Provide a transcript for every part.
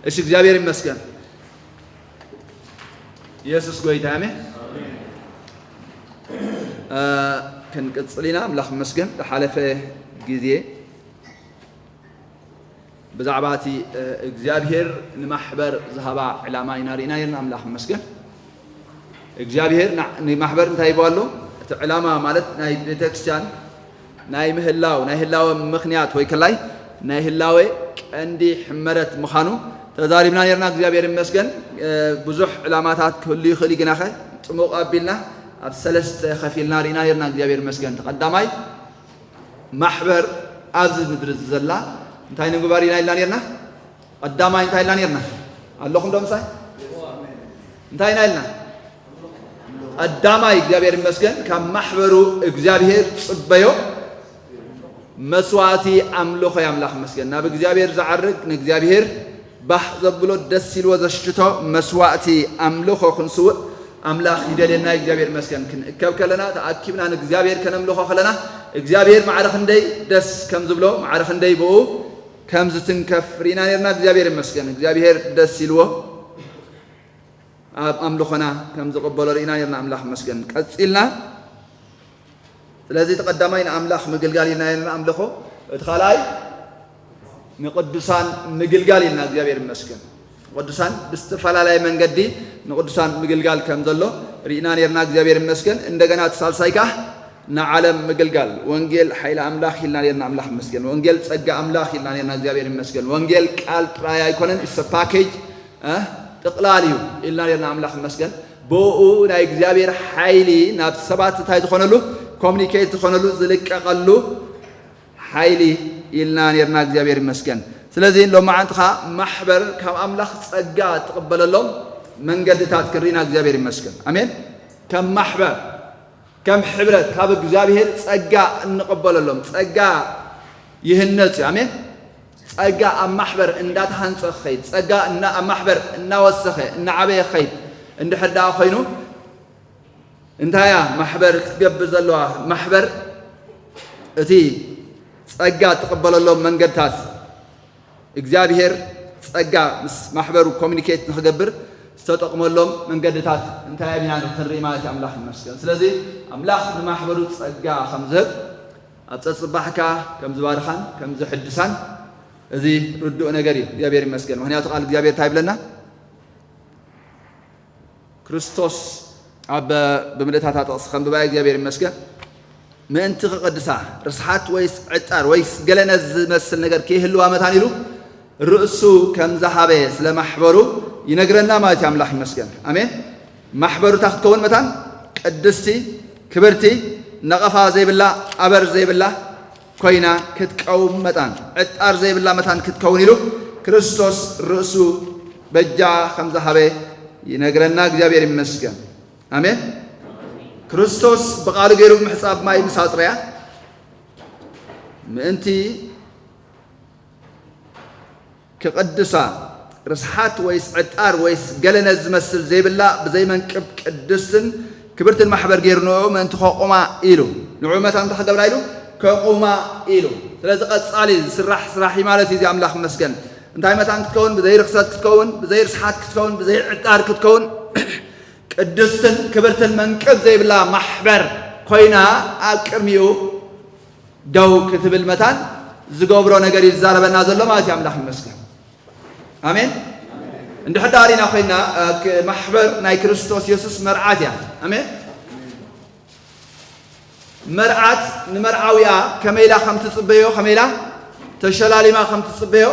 እሺ፣ እግዚኣብሔር ይመስገን። ኢየሱስ ጎይታ፣ ኣሜን። እ፣ ክንቅጽል ኢና። ኣምላኽ ይመስገን። ዝሓለፈ ግዜ ብዛዕባ እቲ፣ እ፣ እግዚኣብሔር ንማሕበር ዝሃባ ዕላማ ኢና ርኢና ነርና። ኣምላኽ ይመስገን። እግዚኣብሔር ና-፣ ንማሕበር እንታይ ይብሎ ኣሎ? እቲ ዕላማ ማለት ናይ ቤተክርስትያን ናይ ምህላው፣ ናይ ህላወ ምኽንያት ወይ ከላይ ናይ ህላወ ቀንዲ ሕመረት ምዃኑ ተዛሪብና ነርና። እግዚኣብሔር ይመስገን። እ፣ ብዙሕ ዕላማታት ክህሉ ይኽእል እዩ፣ ግናኸ ጽሙቕ ኣቢልና ኣብ ሰለስተ ከፊልና ርኢና ነርና። እግዚኣብሔር ይመስገን። እቲ ቀዳማይ ማሕበር ኣብዚ ምድሪ ዘላ እንታይ ንምግባር ኢና ኢልና ነርና? ቀዳማይ እንታይ ኢልና ነርና? ኣለኹም ዶ ምሳይ? እንታይ ኢና ኢልና? ቀዳማይ እግዚኣብሔር ይመስገን ካብ ማሕበሩ እግዚኣብሔር ጽበዮ መስዋዕቲ ኣምልኾ እዩ። ኣምላኽ ይመስገን። ናብ እግዚኣብሔር ዝዓርግ ንእግዚኣብሔር ባህ ዘብሎ ደስ ኢልዎ ዘሽትቶ መስዋዕቲ ኣምልኾ ክንስውእ ኣምላኽ ይደልየና። እግዚኣብሔር ይመስገን። ክንእከብ ከለና ተኣኪብና ንእግዚኣብሔር ከነምልኾ ከለና እግዚኣብሔር ማዕረ ክንደይ ደስ ከም ዝብሎ ማዕረ ክንደይ ብኡ ከም ዝትንከፍ ርኢና ነርና። እግዚኣብሔር ይመስገን። እግዚኣብሔር ደስ ኢልዎ ኣብ ኣምልኾና ከም ዝቕበሎ ርኢና ነርና። ኣምላኽ ይመስገን። ቀጺልና ስለዚ እቲ ቀዳማይ ንኣምላኽ ምግልጋል ኢልና ነርና ኣምልኾ፣ እቲ ካልኣይ ንቅዱሳን ምግልጋል ኢልና። እግዚኣብሔር ይመስገን። ቅዱሳን ብዝተፈላለየ መንገዲ ንቅዱሳን ምግልጋል ከም ዘሎ ርኢና ነርና። እግዚኣብሔር ይመስገን። እንደገና እቲ ሳልሳይ ከኣ ንዓለም ምግልጋል፣ ወንጌል ሓይሊ ኣምላኽ ኢልና ነርና። ኣምላኽ ይመስገን። ወንጌል ጸጋ ኣምላኽ ኢልና ነርና። እግዚኣብሔር ይመስገን። ወንጌል ቃል ጥራይ ኣይኮነን፣ it's a package፣ እ፣ ጥቕላል እዩ ኢልና ነርና። ኣምላኽ ይመስገን። ብኡ ናይ እግዚኣብሔር ሓይሊ ናብ ሰባት እንታይ ዝኾነሉ፣ ኮሚኒኬት ዝኾነሉ፣ ዝልቀቐሉ ሓይሊ ኢልና ነርና። እግዚኣብሔር ይመስገን። ስለዚ ሎማዓንቲ ኸኣ ማሕበር ካብ ኣምላኽ ጸጋ እትቕበለሎም መንገድታት ክንርኢና። እግዚኣብሔር ይመስገን። ኣሜን። ከም ማሕበር፣ ከም ሕብረት ካብ እግዚኣብሔር ጸጋ እንቕበለሎም፣ ጸጋ ይህነጽ እዩ። ኣሜን። ጸጋ ኣብ ማሕበር እንዳተሃንጸ ክኸይድ፣ ጸጋ እና-፣ ኣብ ማሕበር እናወሰኸ፣ እናዓበየ ክኸይድ እንድሕር ደኣ ኮይኑ፣ እንታይ እያ ማሕበር ክትገብር ዘለዋ? ማሕበር እቲ ጸጋ እትቕበለሎም መንገድታት፣ እግዚኣብሔር ጸጋ ምስ ማሕበሩ ኮሚኒኬት ንኽገብር ዝተጠቕመሎም መንገድታት እንታይ እዮም ኢና ክንርኢ ማለት እዩ። ኣምላኽ ይመስገን። ስለዚ ኣምላኽ ንማሕበሩ ጸጋ ከም ዝህብ ኣብ ጸጽባሕካ ከም ዝባርኻን ከም ዝሕድሳን እዚ ርዱእ ነገር እዩ። እግዚኣብሔር ይመስገን። ምኽንያቱ ቃል እግዚኣብሔር እንታይ ይብለና? ክርስቶስ ኣብ ብምልእታታ ጥቕሲ ከንብባ እግዚኣብሔር ይመስገን። ምእንቲ ክቕድሳ ርስሓት ወይስ ዕጣር ወይስ ገለ ነዚ ዝመስል ነገር ከይህልዋ መታን ኢሉ ርእሱ ከም ዝሃበ ስለ ማሕበሩ ይነግረና ማለት እዩ። ኣምላኽ ይመስገን። ኣሜን። ማሕበሩ እታ ክትከውን መታን ቅድስቲ፣ ክብርቲ፣ ነቐፋ ዘይብላ፣ ኣበር ዘይብላ ኮይና ክትቀውም መታን፣ ዕጣር ዘይብላ መታን ክትከውን ኢሉ ክርስቶስ ርእሱ በጃ ከም ዝሃበ ይነግረና። እግዚኣብሔር ይመስገን። ኣሜን። ክርስቶስ ብቓሉ ገይሩ ብምሕጻብ ማይ ምስ ኣጽረያ ምእንቲ ክቕድሳ ርስሓት ወይስ ዕጣር ወይስ ገለ ነዚ ዝመስል ዘይብላ ብዘይ መንቅብ ቅድስትን ክብርትን ማሕበር ገይሩ ንዕኡ ምእንቲ ከቑማ ኢሉ፣ ንዕኡ መታን እንታይ ክገብራ ኢሉ? ከቑማ ኢሉ። ስለዚ ቀጻሊ ዝስራሕ ስራሕ እዩ ማለት እዩ። እዚ ኣምላኽ ይመስገን። እንታይ መታን ክትከውን? ብዘይ ርኽሰት ክትከውን፣ ብዘይ ርስሓት ክትከውን፣ ብዘይ ዕጣር ክትከውን፣ ቅድስትን ክብርትን መንቅብ ዘይብላ ማሕበር ኮይና ኣብ ቅድሚኡ ደው ክትብል መታን ዝገብሮ ነገር እዩ ዝዛረበና ዘሎ ማለት እዩ። ኣምላኽ ይመስገን። ኣሜን። እንድሕር ደኣ ሪኢና ኮይና፣ እ፣ ክ-፣ ማሕበር ናይ ክርስቶስ የሱስ መርዓት እያ። ኣሜን። መርዓት ንመርዓዊኣ ከመይ ኢላ ከም ትጽበዮ፣ ከመይ ኢላ ተሸላሊማ ከም ትጽበዮ፣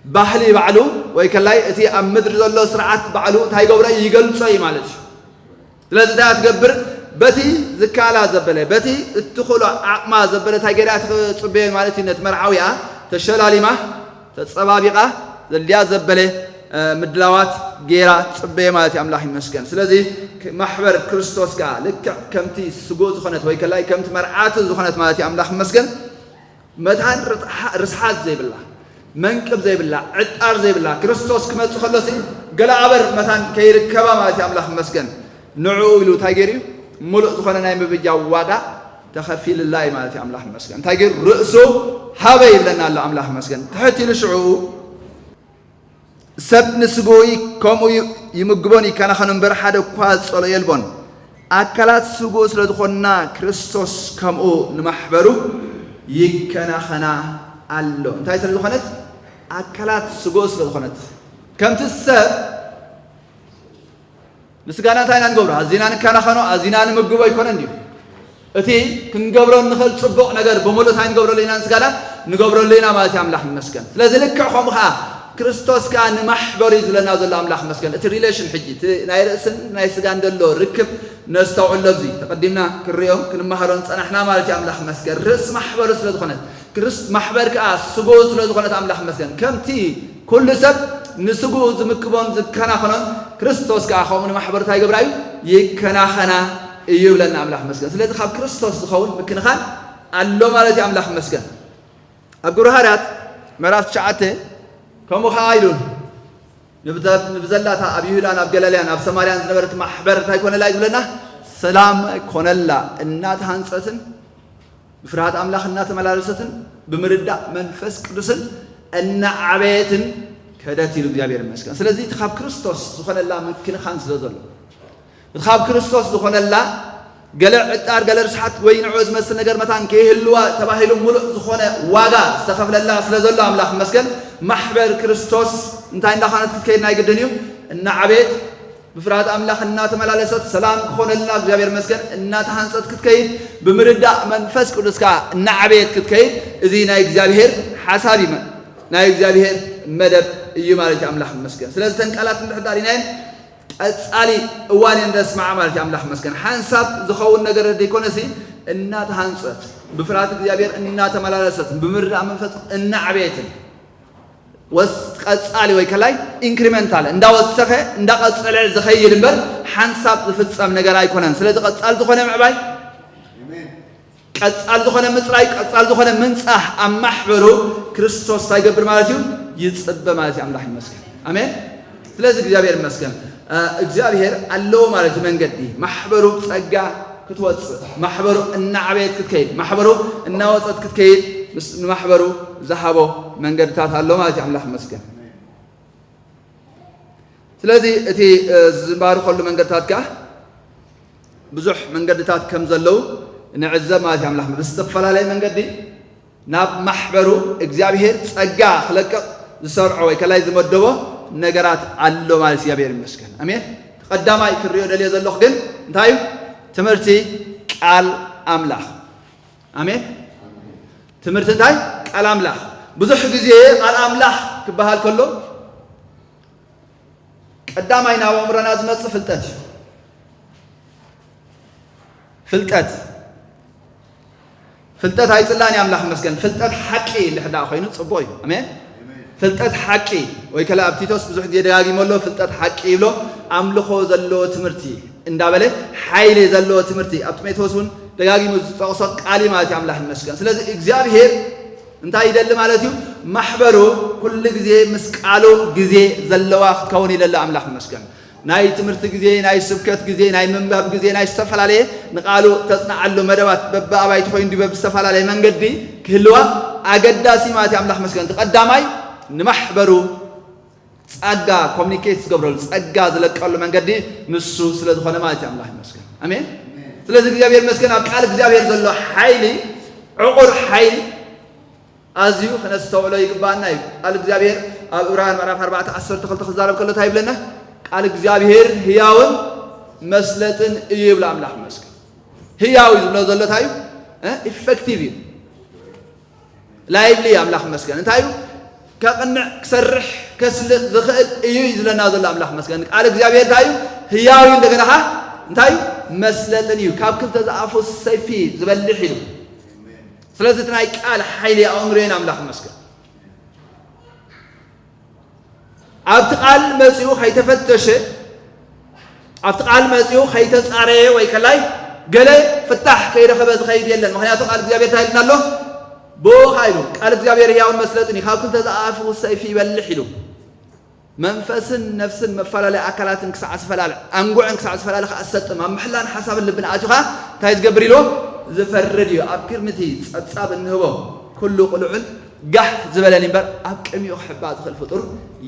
ባህሊ ባዕሉ ወይ ከላይ እቲ ኣብ ምድሪ ዘሎ ስርዓት ባዕሉ እንታይ ይገብሮ እዩ? ይገልጾ እዩ ማለት እዩ። ስለዚ እንታይ እያ ትገብር? በቲ ዝከኣላ ዘበለ፣ በቲ እትኽእሎ ዓቕማ ዘበለ እንታይ ገይራ ትጽበዮ ማለት እዩ? ነቲ መርዓዊኣ ተሸላሊማ፣ ተጸባቢቓ፣ ዘድልያ ዘበለ፣ እ፣ ምድላዋት ገይራ ትጽበዮ ማለት እዩ። ኣምላኽ ይመስገን። ስለዚ ክ-፣ ማሕበር ክርስቶስ ከኣ ልክዕ ከምቲ ስጉእ ዝኾነት ወይ ከላይ ከምቲ መርዓቱ ዝኾነት ማለት እዩ። ኣምላኽ ይመስገን። መታን ርትሓ-፣ ርስሓት ዘይብላ፣ መንቅብ ዘይብላ፣ ዕጣር ዘይብላ፣ ክርስቶስ ክመጽእ ከሎሲ ገለ ኣበር መታን ከይርከባ ማለት እዩ። ኣምላኽ ይመስገን። ንዕኡ ኢሉ እንታይ ገይሩ እዩ? ምሉእ ዝኾነ ናይ ምብጃው ዋጋ ተኸፊልላ እዩ ማለት እዩ። ኣምላኽ ይመስገን። እንታይ ገይሩ? ርእሱ ሃበ ይብለና ኣሎ። ኣምላኽ ይመስገን። ትሕት ኢሉ ሽዑ ሰብ ንስግኡ ከምኡ ይምግቦን ይከናኸኖ እምበር፣ ሓደ እኳ ዝጸልኦ የልቦን። ኣካላት ስግኡ ስለ ዝኾንና፣ ክርስቶስ ከምኡ ንማሕበሩ ይከናኸና ኣሎ። እንታይ ስለ ዝኾነት? ኣካላት ስግኡ ስለ ዝኾነት። ከምቲ ሰብ ንስጋና እንታይ ኢና ንገብሮ? ኣዚና ንከናኸኖ፣ ኣዚና ንምግቦ ኣይኮነን ድዩ? እቲ ክንገብሮ እንኽእል ጽቡቕ ነገር ብምሉእ እንታይ ንገብረሉ ኢና? ንስጋና ንገብረሉ ኢና ማለት እዩ። ኣምላኽ ይመስገን። ስለዚ ልክዕ ከምኡ ኸዓ ክርስቶስ ከኣ ንማሕበሩ እዩ ዝብለና ዘሎ። ኣምላኽ ይመስገን። እቲ ሪሌሽን ሕጂ፣ እቲ ናይ ርእስን ናይ ስጋን ዘሎ ርክብ ነስተውዕሎ። ኣብዚ ተቐዲምና ክንሪኦ ክንመሃሮ ዝጸናሕና ማለት እዩ። ኣምላኽ ይመስገን። ርእሲ ማሕበሩ ስለ ዝኾነት፣ ክርስ-፣ ማሕበር ከኣ ስግኡ ስለ ዝኾነት ኣምላኽ ይመስገን። ከምቲ ኩሉ ሰብ ንስግኡ ዝምግቦን ዝከናኸኖን፣ ክርስቶስ ከኣ ከምኡ ንማሕበሩ እንታይ ይገብራ እዩ? ይከናኸና እዩ ይብለና ኣምላኽ ይመስገን። ስለዚ ካብ ክርስቶስ ዝኸውን ምክንኻን ኣሎ ማለት እዩ። ኣምላኽ ይመስገን። ኣብ ግብረ ሃዋርያት ምዕራፍ ትሽዓተ ከምኡ ኸዓ ኢሉ ንብዘ-፣ ንብዘላታ ኣብ ይሁዳን ኣብ ገለልያን ኣብ ሰማርያን ዝነበረት ማሕበር እንታይ ኮነላ እዩ ዝብለና? ሰላም ኮነላ፣ እናተሃንጸትን ብፍርሃት ኣምላኽ እናተመላለሰትን ብምርዳእ መንፈስ ቅዱስን እናዓበየትን ከደት ኢሉ። እግዚኣብሔር ይመስገን። ስለዚ እቲ ካብ ክርስቶስ ዝኾነላ ምክንኻን ስለ ዘሎ፣ እቲ ካብ ክርስቶስ ዝኾነላ ገለ ዕጣር፣ ገለ ርስሓት ወይ ንዕኡ ዝመስል ነገር መታን ከይህልዋ ተባሂሉ ምሉእ ዝኾነ ዋጋ ዝተኸፍለላ ስለ ዘሎ ኣምላኽ ይመስገን። ማሕበር ክርስቶስ እንታይ እንዳኾነት ክትከይድ ናይ ግድን እዩ? እናዓበየት ብፍርሃት ኣምላኽ እናተመላለሰት ሰላም ክኾነልና እግዚኣብሔር ይመስገን እናተሃንጸት ክትከይድ፣ ብምርዳእ መንፈስ ቅዱስ ከኣ እናዓበየት ክትከይድ፣ እዚ ናይ እግዚኣብሔር ሓሳብ እዩ፣ ናይ እግዚኣብሔር መደብ እዩ ማለት እዩ። ኣምላኽ ይመስገን። ስለዚ እተን ቃላት እንድሕር ዳሪናየን ቀጻሊ እዋን እየን ዘስምዓ ማለት እዩ። ኣምላኽ ይመስገን። ሓንሳብ ዝኸውን ነገር ዘይኮነሲ፣ እናተሃንጸት፣ ብፍርሃት እግዚኣብሔር እናተመላለሰት፣ ብምርዳእ መንፈስ እናዓበየትን፣ ወስ-፣ ቀጻሊ ወይ ከላይ ኢንክሪመንታል፣ እንዳወሰኸ እንዳቐጸለ ዝኸይድ እምበር፣ ሓንሳብ ዝፍጸም ነገር ኣይኮነን። ስለዚ ቀጻል ዝኾነ ምዕባይ፣ ቀጻል ዝኾነ ምጽራይ፣ ቀጻል ዝኾነ ምንጻህ ኣብ ማሕበሩ ክርስቶስ እንታይ ይገብር ማለት እዩ? ይጽበ ማለት እዩ። ኣምላኽ ይመስገን። ኣሜን። ስለዚ እግዚኣብሔር ይመስገን። እ፣ እግዚኣብሔር ኣለዎ ማለት እዩ መንገዲ። ማሕበሩ ብጸጋ ክትወጽእ፣ ማሕበሩ እናዓበየት ክትከይድ፣ ማሕበሩ እናወጸት ክትከይድ፣ ምስ-፣ ንማሕበሩ ዝሃቦ መንገድታት ኣሎ ማለት እዩ። ኣምላኽ ይመስገን። ስለዚ እቲ፣ እ፣ ዝባርኸሉ መንገድታት ከኣ ብዙሕ መንገድታት ከም ዘለዉ ንዕዘብ ማለት እዩ። ኣምላኽ ብዝተፈላለየ መንገዲ ናብ ማሕበሩ እግዚኣብሔር ጸጋ ክለቅቕ ዝሰርዖ ወይ ከላይ ዝመደቦ ነገራት ኣሎ ማለት እዩ። እግዚኣብሔር ይመስገን። ኣሜን። ቀዳማይ ክሪኦ ደልዮ ዘለኹ ግን እንታይ እዩ? ትምህርቲ ቃል ኣምላኽ። ኣሜን። ትምህርቲ እንታይ? ቃል ኣምላኽ። ብዙሕ ግዜ ቃል ኣምላኽ ክበሃል ከሎ ቀዳማይ ናብ ኣእምሮና ዝመጽእ ፍልጠት እዩ። ፍልጠት። ፍልጠት ኣይጽላእን እዩ፣ ኣምላኽ ይመስገን። ፍልጠት ሓቂ እንድሕር ደኣ ኮይኑ ጽቡቕ እዩ። ኣሜን። ፍልጠት ሓቂ ወይ ከላ ኣብ ቲቶስ ብዙሕ ግዜ ደጋጊሞ ኣሎ፣ ፍልጠት ሓቂ ይብሎ፣ ኣምልኾ ዘለዎ ትምህርቲ እንዳበለ ሓይሊ ዘለዎ ትምህርቲ ኣብ ጢሞቴዎስ እውን ደጋጊሙ ዝጠቕሶ ቃል እዩ ማለት እዩ። ኣምላኽ ይመስገን። ስለዚ እግዚኣብሔር እንታይ ይደሊ ማለት እዩ? ማሕበሩ ኩሉ ግዜ ምስ ቃሉ ግዜ ዘለዋ ክትከውን ይደሊ። ኣምላኽ ይመስገን። ናይ ትምህርቲ ግዜ፣ ናይ ስብከት ግዜ፣ ናይ ምንባብ ግዜ፣ ናይ ዝተፈላለየ ንቃሉ ተጽንዓሉ መደባት በብኣባይቲ ኮይኑ ድዩ በብዝተፈላለየ መንገዲ ክህልዋ ኣገዳሲ ማለት እዩ። ኣምላኽ ይመስገን። እቲ ቀዳማይ ንማሕበሩ ጸጋ ኮሚኒኬት ዝገብረሉ፣ ጸጋ ዝለቀሉ መንገዲ ንሱ ስለ ዝኾነ ማለት እዩ። ኣምላኽ ይመስገን። ኣሜን። ስለዚ እግዚኣብሔር ይመስገን፣ ኣብ ቃል እግዚኣብሔር ዘሎ ሓይሊ፣ ዕቑር ሓይሊ ኣዝዩ ክነስተውዕሎ ይግባኣና እዩ። ቃል እግዚኣብሔር ኣብ ዕብራውያን ምዕራፍ ኣርባዕተ ዓሰርተ ክልተ ክዛረብ ከሎ እንታይ ይብለና? ቃል እግዚኣብሔር ህያውን መስለጥን እዩ ይብል። ኣምላኽ ይመስገን። ህያው እዩ ዝብሎ ዘሎ እንታይ እዩ? እ? ኢፌክቲቭ እዩ። ላይቭሊ ኣምላኽ ይመስገን። እንታይ እዩ? ከቕንዕ፣ ክሰርሕ፣ ከስልጥ ዝኽእል እዩ እዩ ዝብለና ዘሎ ኣምላኽ ይመስገን። ቃል እግዚኣብሔር እንታይ እዩ? ህያው እዩ። እንደገና ኸዓ እንታይ እዩ? መስለጥን እዩ። ካብ ክልተ ዝኣፉ ሰይፊ ዝበልሕ ኢሉ። ስለዚ እቲ ናይ ቃል ሓይሊ ኣእምሮ እዩ ኣምላኽ ይመስገን። ኣብቲ ቃል መጺኡ ከይተፈተሸ፣ ኣብቲ ቃል መጺኡ ከይተጻረየ ወይ ከላይ ገለ ፍታሕ ከይረኸበ ዝኸይድ የለን። ምኽንያቱ ቃል እግዚኣብሔር እንታይ ኢልና ኣሎ? ብኡ ኸኣ ኢሉ፣ ቃል እግዚኣብሔር ህያውን መስለጥን እዩ፣ ካብ ክልተ ዝኣፉ ሰይፊ ይበልሕ ኢሉ። መንፈስን ነፍስን መፈላለይ ኣካላትን ክሳዕ ዝፈላልዕ፣ ኣንጉዕን ክሳዕ ዝፈላልዕ ከኣ ዝሰጥም፣ ኣብ ምሕላን ሓሳብን ልብን ኣትዩ ኸኣ እንታይ ዝገብር ኢልዎ? ዝፈርድ እዩ። ኣብ ቅድሚ እቲ ጸብጻብ እንህቦ ኩሉ ቅሉዕን ጋሕ ዝበለኒ እምበር ኣብ ቅድሚኡ ክሕባእ ዝኽእል ፍጡር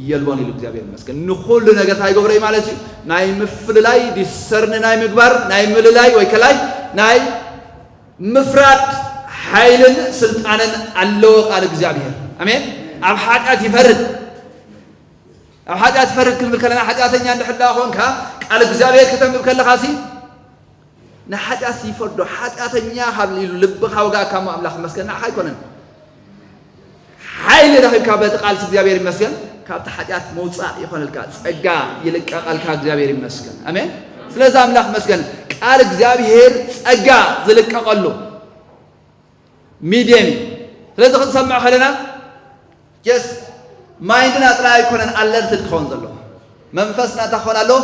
የልቦን ኢሉ እግዚኣብሔር ይመስገን። ንኹሉ ነገር እንታይ ይገብሮ እዩ ማለት እዩ? ናይ ምፍልላይ፣ ዲሰርኒ ናይ ምግባር፣ ናይ ምልላይ ወይ ከላይ ናይ ምፍራድ ሓይልን ስልጣንን ኣለዎ ቃል እግዚኣብሔር። ኣሜን። ኣብ ሓጢኣት ይፈርድ። ኣብ ሓጢኣት ይፈርድ ክንብል ከለና ሓጢኣተኛ እንድሕር ደኣ ኾንካ ቃል እግዚኣብሔር ከተንብብ ከለኻ ሲ ንሓጢኣት ይፈርዶ። ሓጢኣተኛ ካብ ኢሉ ልብኻ ወጋእካ እሞ ኣምላኽ ይመስገን ንዓኻ ኣይኮነን። ሓይሊ ረኺብካ በቲ ቃልሲ እግዚኣብሔር ይመስገን ካብቲ ሓጢኣት ምውፃእ ይኾነልካ። ጸጋ ይልቀቐልካ እግዚኣብሔር ይመስገን። ኣሜን። ስለዚ ኣምላኽ ይመስገን ቃል እግዚኣብሔር ጸጋ ዝልቀቐሉ ሚድየም እዩ። ስለዚ ክንሰምዕ ከለና ጀስት ማይንድና ጥራይ ኣይኮነን ኣለርትድ ክኸውን ዘለዎ። መንፈስና እንታይ ክኾን ኣለዎ?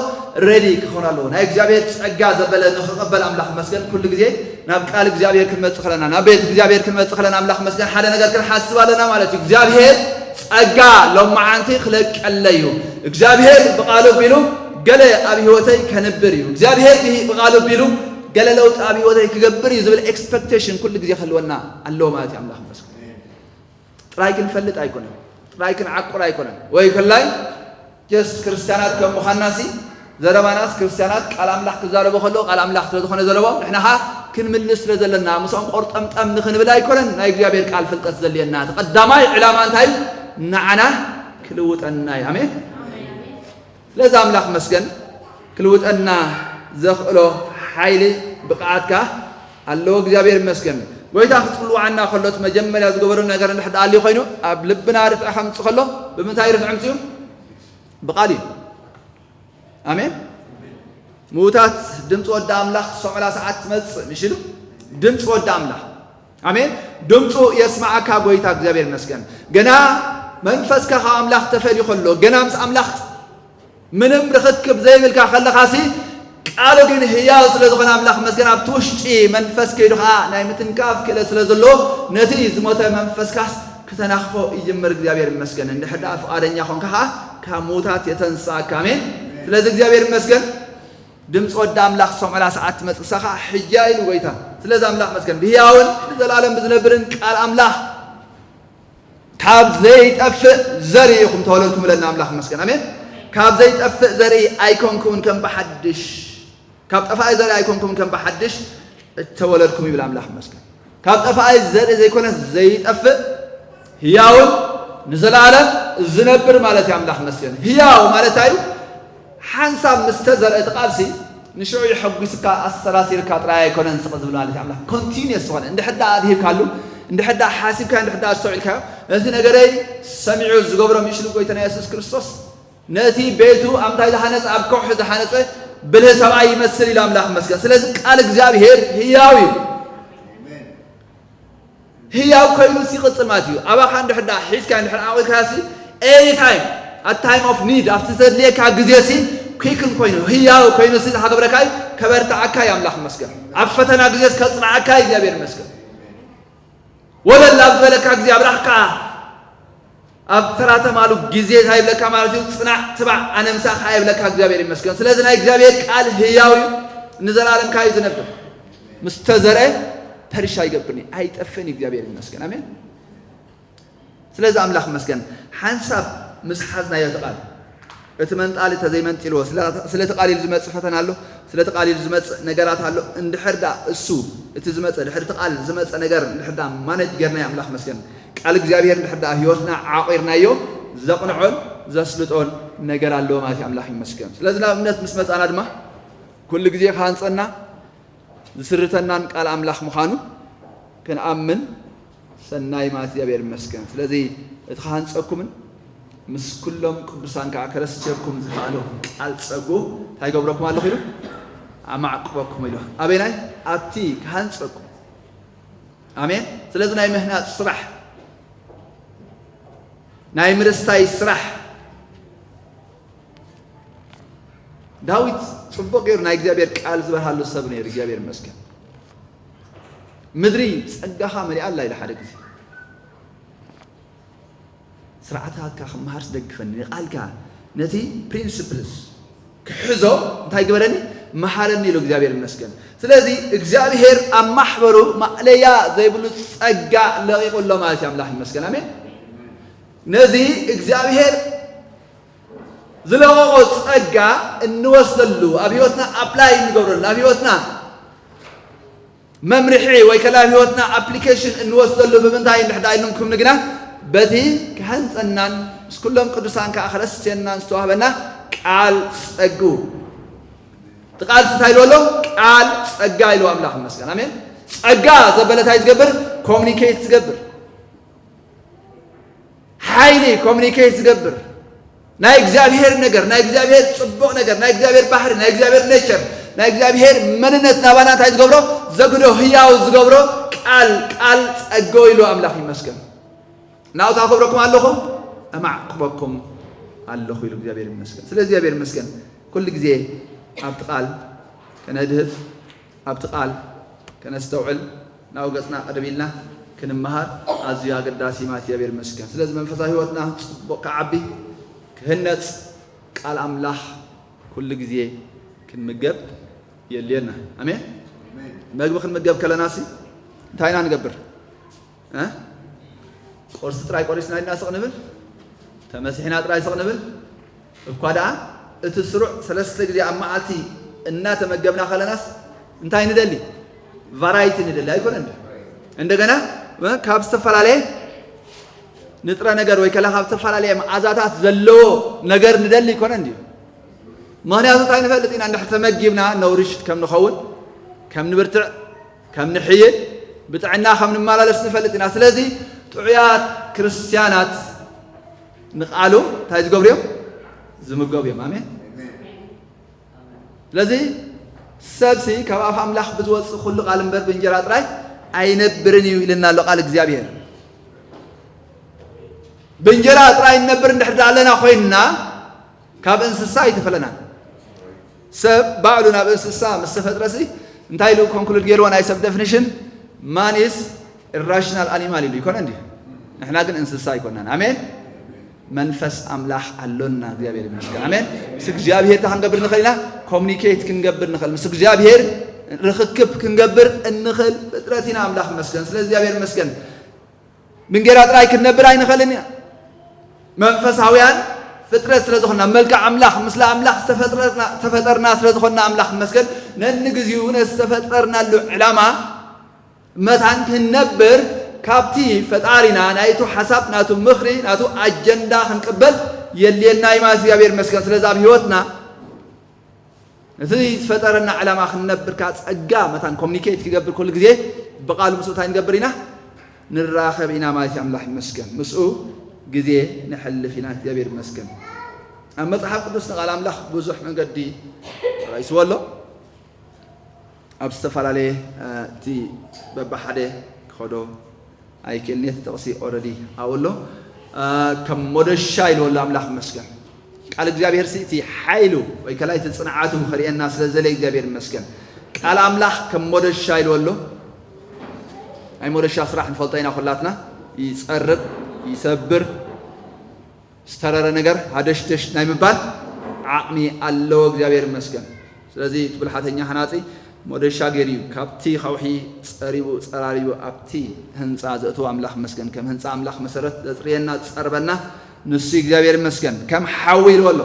ሬዲ ክኾን ኣለዎ። ናይ እግዚኣብሔር ጸጋ ዘበለ ንኽቐበል ኣምላኽ መስገን ኩሉ ግዜ ናብ ቃል እግዚኣብሔር ክንመጽእ ከለና፣ ናብ ቤት እግዚኣብሔር ክንመጽእ ከለና ኣምላኽ መስገን ሓደ ነገር ክንሓስብ ኣለና ማለት እዩ። እግዚኣብሔር ጸጋ ሎማዓንቲ ክለቀለይ እዩ። እግዚኣብሔር ብቓሉ ቢሉ ገለ ኣብ ህይወተይ ከንብር እዩ። እግዚኣብሔር ብሂ-፣ ብቓሉ ቢሉ ገለ ለውጢ ኣብ ህይወተይ ክገብር እዩ ዝብል ኤክስፐክቴሽን ኩሉ ግዜ ክህልወና ኣለዎ ማለት እዩ። ኣምላኽ መስገን። ጥራይ ክንፈልጥ ኣይኮነን፣ ጥራይ ክንዓቁር ኣይኮነን። ወይ ከላይ ጀስት ክርስትያናት ከም ምዃንና ሲ ዘረባናስ ክርስትያናት ቃል ኣምላኽ ክዛረቡ ከለዉ ቃል ኣምላኽ ስለ ዝኾነ ዘረቦም ንሕና ኸኣ ክንምልስ ስለ ዘለና ምስኦም ቆርጠምጠም ንኽንብል ኣይኮነን። ናይ እግዚኣብሔር ቃል ፍልጠት ዘድልየና እቲ ቀዳማይ ዕላማ እንታይ እዩ? ንዓና ክልውጠና እዩ። ኣሜን። ስለዚ ኣምላኽ መስገን ክልውጠና ዘኽእሎ ሓይሊ ብቕዓት ከኣ ኣለዎ። እግዚኣብሔር ይመስገን። ጎይታ ክጽልዋዓና ከሎ እቲ መጀመርያ ዝገበሮ ነገር እንድሕር ደኣ ኣልዩ ኮይኑ ኣብ ልብና ርትዒ ከምጽእ ከሎ ብምንታይ ርትዒ ምጽኡ? ብቓል እዩ። ኣሜን። ምዉታት ድምፂ ወዲ ኣምላኽ ዝሰምዑላ ሰዓት ትመጽእ ምሽ ኢሉ ድምፂ ወዲ ኣምላኽ ኣሜን። ድምፁ የስማዓካ ጎይታ እግዚኣብሔር ይመስገን። ገና መንፈስካ ካብ ኣምላኽ ተፈልዩ ከሎ ገና ምስ ኣምላኽ ምንም ርኽክብ ዘይብልካ ከለኻሲ ቃሉ ግን ህያው ስለ ዝኾነ ኣምላኽ መስገን ኣብቲ ውሽጢ መንፈስ ከይዱ ኸዓ ናይ ምትንካፍ ክእለት ስለ ዘለዎ ነቲ ዝሞተ መንፈስካስ ክተናኽፎ ይጅምር። እግዚኣብሔር ይመስገን። እንድሕር ደኣ ፍቓደኛ ኾንካ ኸዓ ካብ ምዉታት የተንሳእካ። ኣሜን። ስለዚ እግዚኣብሔር ይመስገን። ድምፂ ወዲ ኣምላኽ ዝሰምዑላ ሰዓት ትመፅእ ንሳ ኸዓ ሕጂ እያ ኢሉ ጎይታ። ስለዚ ኣምላኽ መስገን ብህያውን ንዘለኣለም ብዝነብርን ቃል ኣምላኽ ካብ ዘይጠፍእ ዘርኢ ኢኹም ተወለድኩም ኢለና ኣምላኽ መስገን። ኣሜን። ካብ ዘይጠፍእ ዘርኢ ኣይኮንኩምን ከም ብሓድሽ፣ ካብ ጠፋኢ ዘርኢ ኣይኮንኩምን ከም ብሓድሽ እተወለድኩም ይብል ኣምላኽ መስገን። ካብ ጠፋኢ ዘርኢ ዘይኮነስ ዘይጠፍእ ህያውን ንዘለኣለም ዝነብር ማለት እዩ። ኣምላኽ መስገን። ህያው ማለት እንታይ እዩ? ሓንሳብ ምስ ተዘርአ እቲ ቃልሲ ንሽዑ የሐጒስካ ኣሰላሲልካ ጥራይ ኣይኮነን ስቕ ዝብል ማለት እዩ። ኣምላኽ ኮንቲኒየስ ዝኾነ እንድሕር ደኣ ኣድሂብካሉ እንድሕር ደኣ ሓሲብካ እንድሕር ደኣ ኣስተውዒልካዮ ነቲ ነገረይ ሰሚዑ ዝገብሮ ምሽ ኢሉ ጎይታና የሱስ ክርስቶስ ነቲ ቤቱ ኣብ እንታይ ዝሃነጸ ኣብ ከውሒ ዝሃነጸ ብልህ ሰብኣይ ይመስል ኢሉ ኣምላኽ መስገን። ስለዚ ቃል እግዚኣብሔር ህያው እዩ። ህያው ኮይኑ ሲ ይቕጽል ማለት እዩ። ኣባኻ እንድሕር ደኣ ሒዝካ እንድሕር ዓቒርካ ሲ ኤኒ ታይም ኣት ታይም ኦፍ ኒድ ኣብቲ ዘድልየካ ግዜ ሲ ኩክን ኮይኑ ህያው ኮይኑ ሲ ዝሓገብረካ እዩ። ከበርትዓካ እዩ ኣምላኽ መስገን። ኣብ ፈተና ግዜ ከጽንዓካ እዩ እግዚኣብሔር መስገን። ወለል ኣብ ዝበለካ ግዜ ኣብ ራሕካ ኣብ ተራተማሉ ግዜ እንታይ ይብለካ ማለት እዩ? ጽናዕ ትባዕ ኣነ ምሳኻ ይብለካ እግዚኣብሔር ይመስገን። ስለዚ ናይ እግዚኣብሔር ቃል ህያው እዩ፣ ንዘላለም ከኣ እዩ ዝነብር። ምስ ተዘርአ ፐሪሽ ኣይገብርን እዩ፣ ኣይጠፍእን እዩ። እግዚኣብሔር ይመስገን። ኣሜን። ስለዚ ኣምላኽ ይመስገን። ሓንሳብ ምስ ሓዝናዮ እቲ ቃል እቲ መንጣሊ ተዘይመንጢልዎ ስለ እቲ ቃል ኢሉ ዝመጽእ ፈተና ኣሎ፣ ስለ እቲ ቃል ኢሉ ዝመጽእ ነገራት ኣሎ። እንድሕር ደኣ እሱ እቲ ዝመጸ ድሕሪ እቲ ቃል ዝመጸ ነገር እንድሕር ደኣ ማነጅ ጌርናዮ ኣምላኽ ይመስገን። ቃል እግዚኣብሔር እንድሕር ደኣ ኣብ ህይወትና ዓቒርናዮ ዘቕንዖን ዘስልጦን ነገር ኣለዎ ማለት እዩ። ኣምላኽ ይመስገን። ስለዚ ናብ እምነት ምስ መጻና ድማ ኩሉ ግዜ ክሃንጸና ዝስርተናን ቃል ኣምላኽ ምዃኑ ክንኣምን ሰናይ ማለት እግዚኣብሔር ይመስገን። ስለዚ እቲ ክሃንጸኩምን ምስ ኩሎም ቅዱሳን ከዓ ከረስቸኩም ዝኸኣሎ ቃል ጸጉ እንታይ ይገብረኩም ኣለኹ ኢሉ ኣማዕቅበኩም ኢሉ ኣበይናይ ኣብቲ ክሃንጸኩም። ኣሜን። ስለዚ ናይ ምህናጽ ስራሕ ናይ ምርስታይ ስራሕ ዳዊት ጽቡቕ ገይሩ ናይ እግዚኣብሔር ቃል ዝበርሃሉ ሰብ ነይሩ። እግዚኣብሔር ይመስገን። ምድሪ ጸጋኻ መሊኣ ኣላ ኢሉ ሓደ ግዜ ስርዓታትካ ክመሃር ስደግፈኒ ንቃልካ ነቲ ፕሪንስፕልስ ክሕዞ እንታይ ግበረኒ መሓረኒ ኢሉ እግዚኣብሔር ይመስገን። ስለዚ እግዚኣብሔር ኣብ ማሕበሩ ማእለያ ዘይብሉ ጸጋ ለቒቑ ኣሎ ማለት እዩ። ኣምላኽ ይመስገን። ኣሜን። ነዚ እግዚኣብሔር ዝለቐቖ ጸጋ እንወስደሉ፣ ኣብ ህይወትና ኣፕላይ እንገብረሉ፣ ኣብ ህይወትና መምርሒ ወይ ከላ ኣብ ህይወትና ኣፕሊኬሽን እንወስደሉ ብምንታይ እንድሕዳ ኢልኩም ግና በቲ ክሃንጸናን ምስ ኩሎም ቅዱሳን ከዓ ክረስየናን ዝተዋህበና ቃል ጸጉ። እቲ ቃል እንታይ ኢልዎ ኣሎ? ቃል ጸጋ ኢልዎ ኣምላኽ ይመስገን። ኣሜን። ጸጋ ዘበለ እንታይ ዝገብር? ኮሚኒኬት ዝገብር። ሓይሊ ኮሚኒኬት ዝገብር። ናይ እግዚኣብሔር ነገር፣ ናይ እግዚኣብሔር ጽቡቕ ነገር፣ ናይ እግዚኣብሔር ባህሪ፣ ናይ እግዚኣብሔር ኔቸር፣ ናይ እግዚኣብሔር መንነት ናባና እንታይ ዝገብሮ? ዘግዶ ህያው ዝገብሮ ቃል፣ ቃል ጸጎ ኢሉ ኣምላኽ ይመስገን። ናብኡ እንታይ ክገብረኩም ኣለኹ? እማዕቅበኩም ኣለኹ ኢሉ እግዚኣብሔር ይመስገን። ስለ እግዚኣብሔር ይመስገን። ኩሉ ግዜ ኣብቲ ቃል ከነድህብ፣ ኣብቲ ቃል ከነስተውዕል፣ ናብኡ ገጽና ቅድም ኢልና ክንመሃር ኣዝዩ ኣገዳሲ ማለት እግዚኣብሔር ይመስገን። ስለዚ መንፈሳዊ ህይወትና ጽቡቕ ክዓቢ፣ ክህነጽ፣ ቃል ኣምላኽ ኩሉ ግዜ ክንምገብ የድልየና። ኣሜን። መግቢ ክንምገብ ከለናሲ እንታይ ኢና ንገብር? እ? ቁርሲ ጥራይ ቆሪስና ኢና ስቕ ንብል? ተመሲሕና ጥራይ ስቕ ንብል? እኳ ደኣ እቲ ስሩዕ ሰለስተ ግዜ ኣብ መዓልቲ እናተመገብና ከለናስ እንታይ ንደሊ? ቫራይቲ ንደሊ ኣይኮነን? እንደገና እ፣ ካብ ዝተፈላለየ ንጥረ ነገር ወይ ከላ ካብ ዝተፈላለየ መዓዛታት ዘለዎ ነገር ንደሊ ኣይኮነን ድዩ? ምኽንያቱ እንታይ ንፈልጥ ኢና? እንድሕር ተመጊብና ነውሪሽድ ከም ንኸውን፣ ከም ንብርትዕ፣ ከም ንሕይል፣ ብጥዕና ከም ንመላለስ ንፈልጥ ኢና። ስለዚ ጥዑያት ክርስትያናት ንቃሉ እንታይ ዝገብሩ እዮም? ዝምገቡ እዮም። ኣሜን። ስለዚ ሰብሲ ካብ ኣፍ ኣምላኽ ብዝወጽእ ኩሉ ቃል እምበር ብእንጀራ ጥራይ ኣይነብርን እዩ ኢልና ኣሎ ቃል እግዚኣብሔር። ብእንጀራ ጥራይ እንነብር እንድሕር ደኣ ኣለና ኮይንና ካብ እንስሳ ኣይተፈለናን። ሰብ ባዕሉ ናብ እንስሳ ምስ ተፈጥረሲ እንታይ ኢሉ ኮንክሉድ ገይርዎ? ናይ ሰብ ዴፊኒሽን ማን ኢዝ ኢራሽናል ኣኒማል ኢሉ ይኮነ እንዲ። ንሕና ግን እንስሳ ኣይኮናን። ኣሜን። መንፈስ ኣምላኽ ኣሎና። እግዚኣብሔር ይመስገን። ኣሜን። ምስ እግዚኣብሔር እንታይ ክንገብር ንኽእል ኢና? ኮሚኒኬት ክንገብር ንኽእል፣ ምስ እግዚኣብሔር ርኽክብ ክንገብር እንኽእል ፍጥረት ኢና። ኣምላኽ ይመስገን። ስለ እግዚኣብሔር ይመስገን። ብእንጌራ ጥራይ ክንነብር ኣይንኽእልን ኢና። መንፈሳውያን ፍጥረት ስለ ዝኾንና፣ መልክዕ ኣምላኽ፣ ምስለ ኣምላኽ ዝተፈጥረና፣ ተፈጠርና ስለ ዝኾንና ኣምላኽ ይመስገን። ነንግዚኡ ነቲ ዝተፈጠርናሉ ዕላማ መታን ክንነብር፣ ካብቲ ፈጣሪና ናይቱ ሓሳብ፣ ናቱ ምኽሪ፣ ናቱ ኣጀንዳ ክንቅበል የድልየና እዩ ማለት እዩ። እግዚኣብሔር ይመስገን። ስለዚ ኣብ ህይወትና ነቲ ዝፈጠረና ዕላማ ክንነብር ከኣ ጸጋ መታን ኮሚኒኬት ክገብር ኩሉ ግዜ ብቓሉ ምስኡ እንታይ ንገብር ኢና? ንራኸብ ኢና ማለት እዩ። ኣምላኽ ይመስገን። ምስኡ ግዜ ነሕልፍ ኢና። እግዚኣብሔር ይመስገን። ኣብ መጽሓፍ ቅዱስ ንቓል ኣምላኽ ብዙሕ መንገዲ ተባኢስዎ ኣሎ። ኣብ ዝተፈላለየ፣ እ፣ እቲ በብሓደ ክኸዶ ኣይክእልን እየ። እቲ ጥቕሲ ኦረዲ ኣብኡ ኣሎ። እ፣ ከም ሞደሻ ኢልዎ ኣሎ። ኣምላኽ ይመስገን። ቃል እግዚኣብሔር ሲ እቲ ሓይሉ ወይ ከላይ እቲ ጽንዓቱ ከርእየና ስለ ዝደለየ እግዚኣብሔር ይመስገን። ቃል ኣምላኽ ከም ሞደሻ ኢልዎ ኣሎ። ናይ ሞደሻ ስራሕ ንፈልጦ ኢና ኩላትና። ይጸርብ፣ ይሰብር፣ ዝተረረ ነገር ሃደሽደሽ ናይ ምባል ዓቕሚ ኣለዎ። እግዚኣብሔር ይመስገን። ስለዚ እቲ ብልሓተኛ ሃናጺ ሞደሻ ገይሩ እዩ። ካብቲ ከውሒ ጸሪቡ፣ ጸራሪቡ፣ ኣብቲ ህንጻ ዘእትዎ ኣምላኽ ይመስገን። ከም ህንጻ ኣምላኽ መሰረት ዘጽርየና፣ ዝጸርበና ንሱ እዩ። እግዚኣብሔር ይመስገን። ከም ሓዊ ኢልዎ ኣሎ።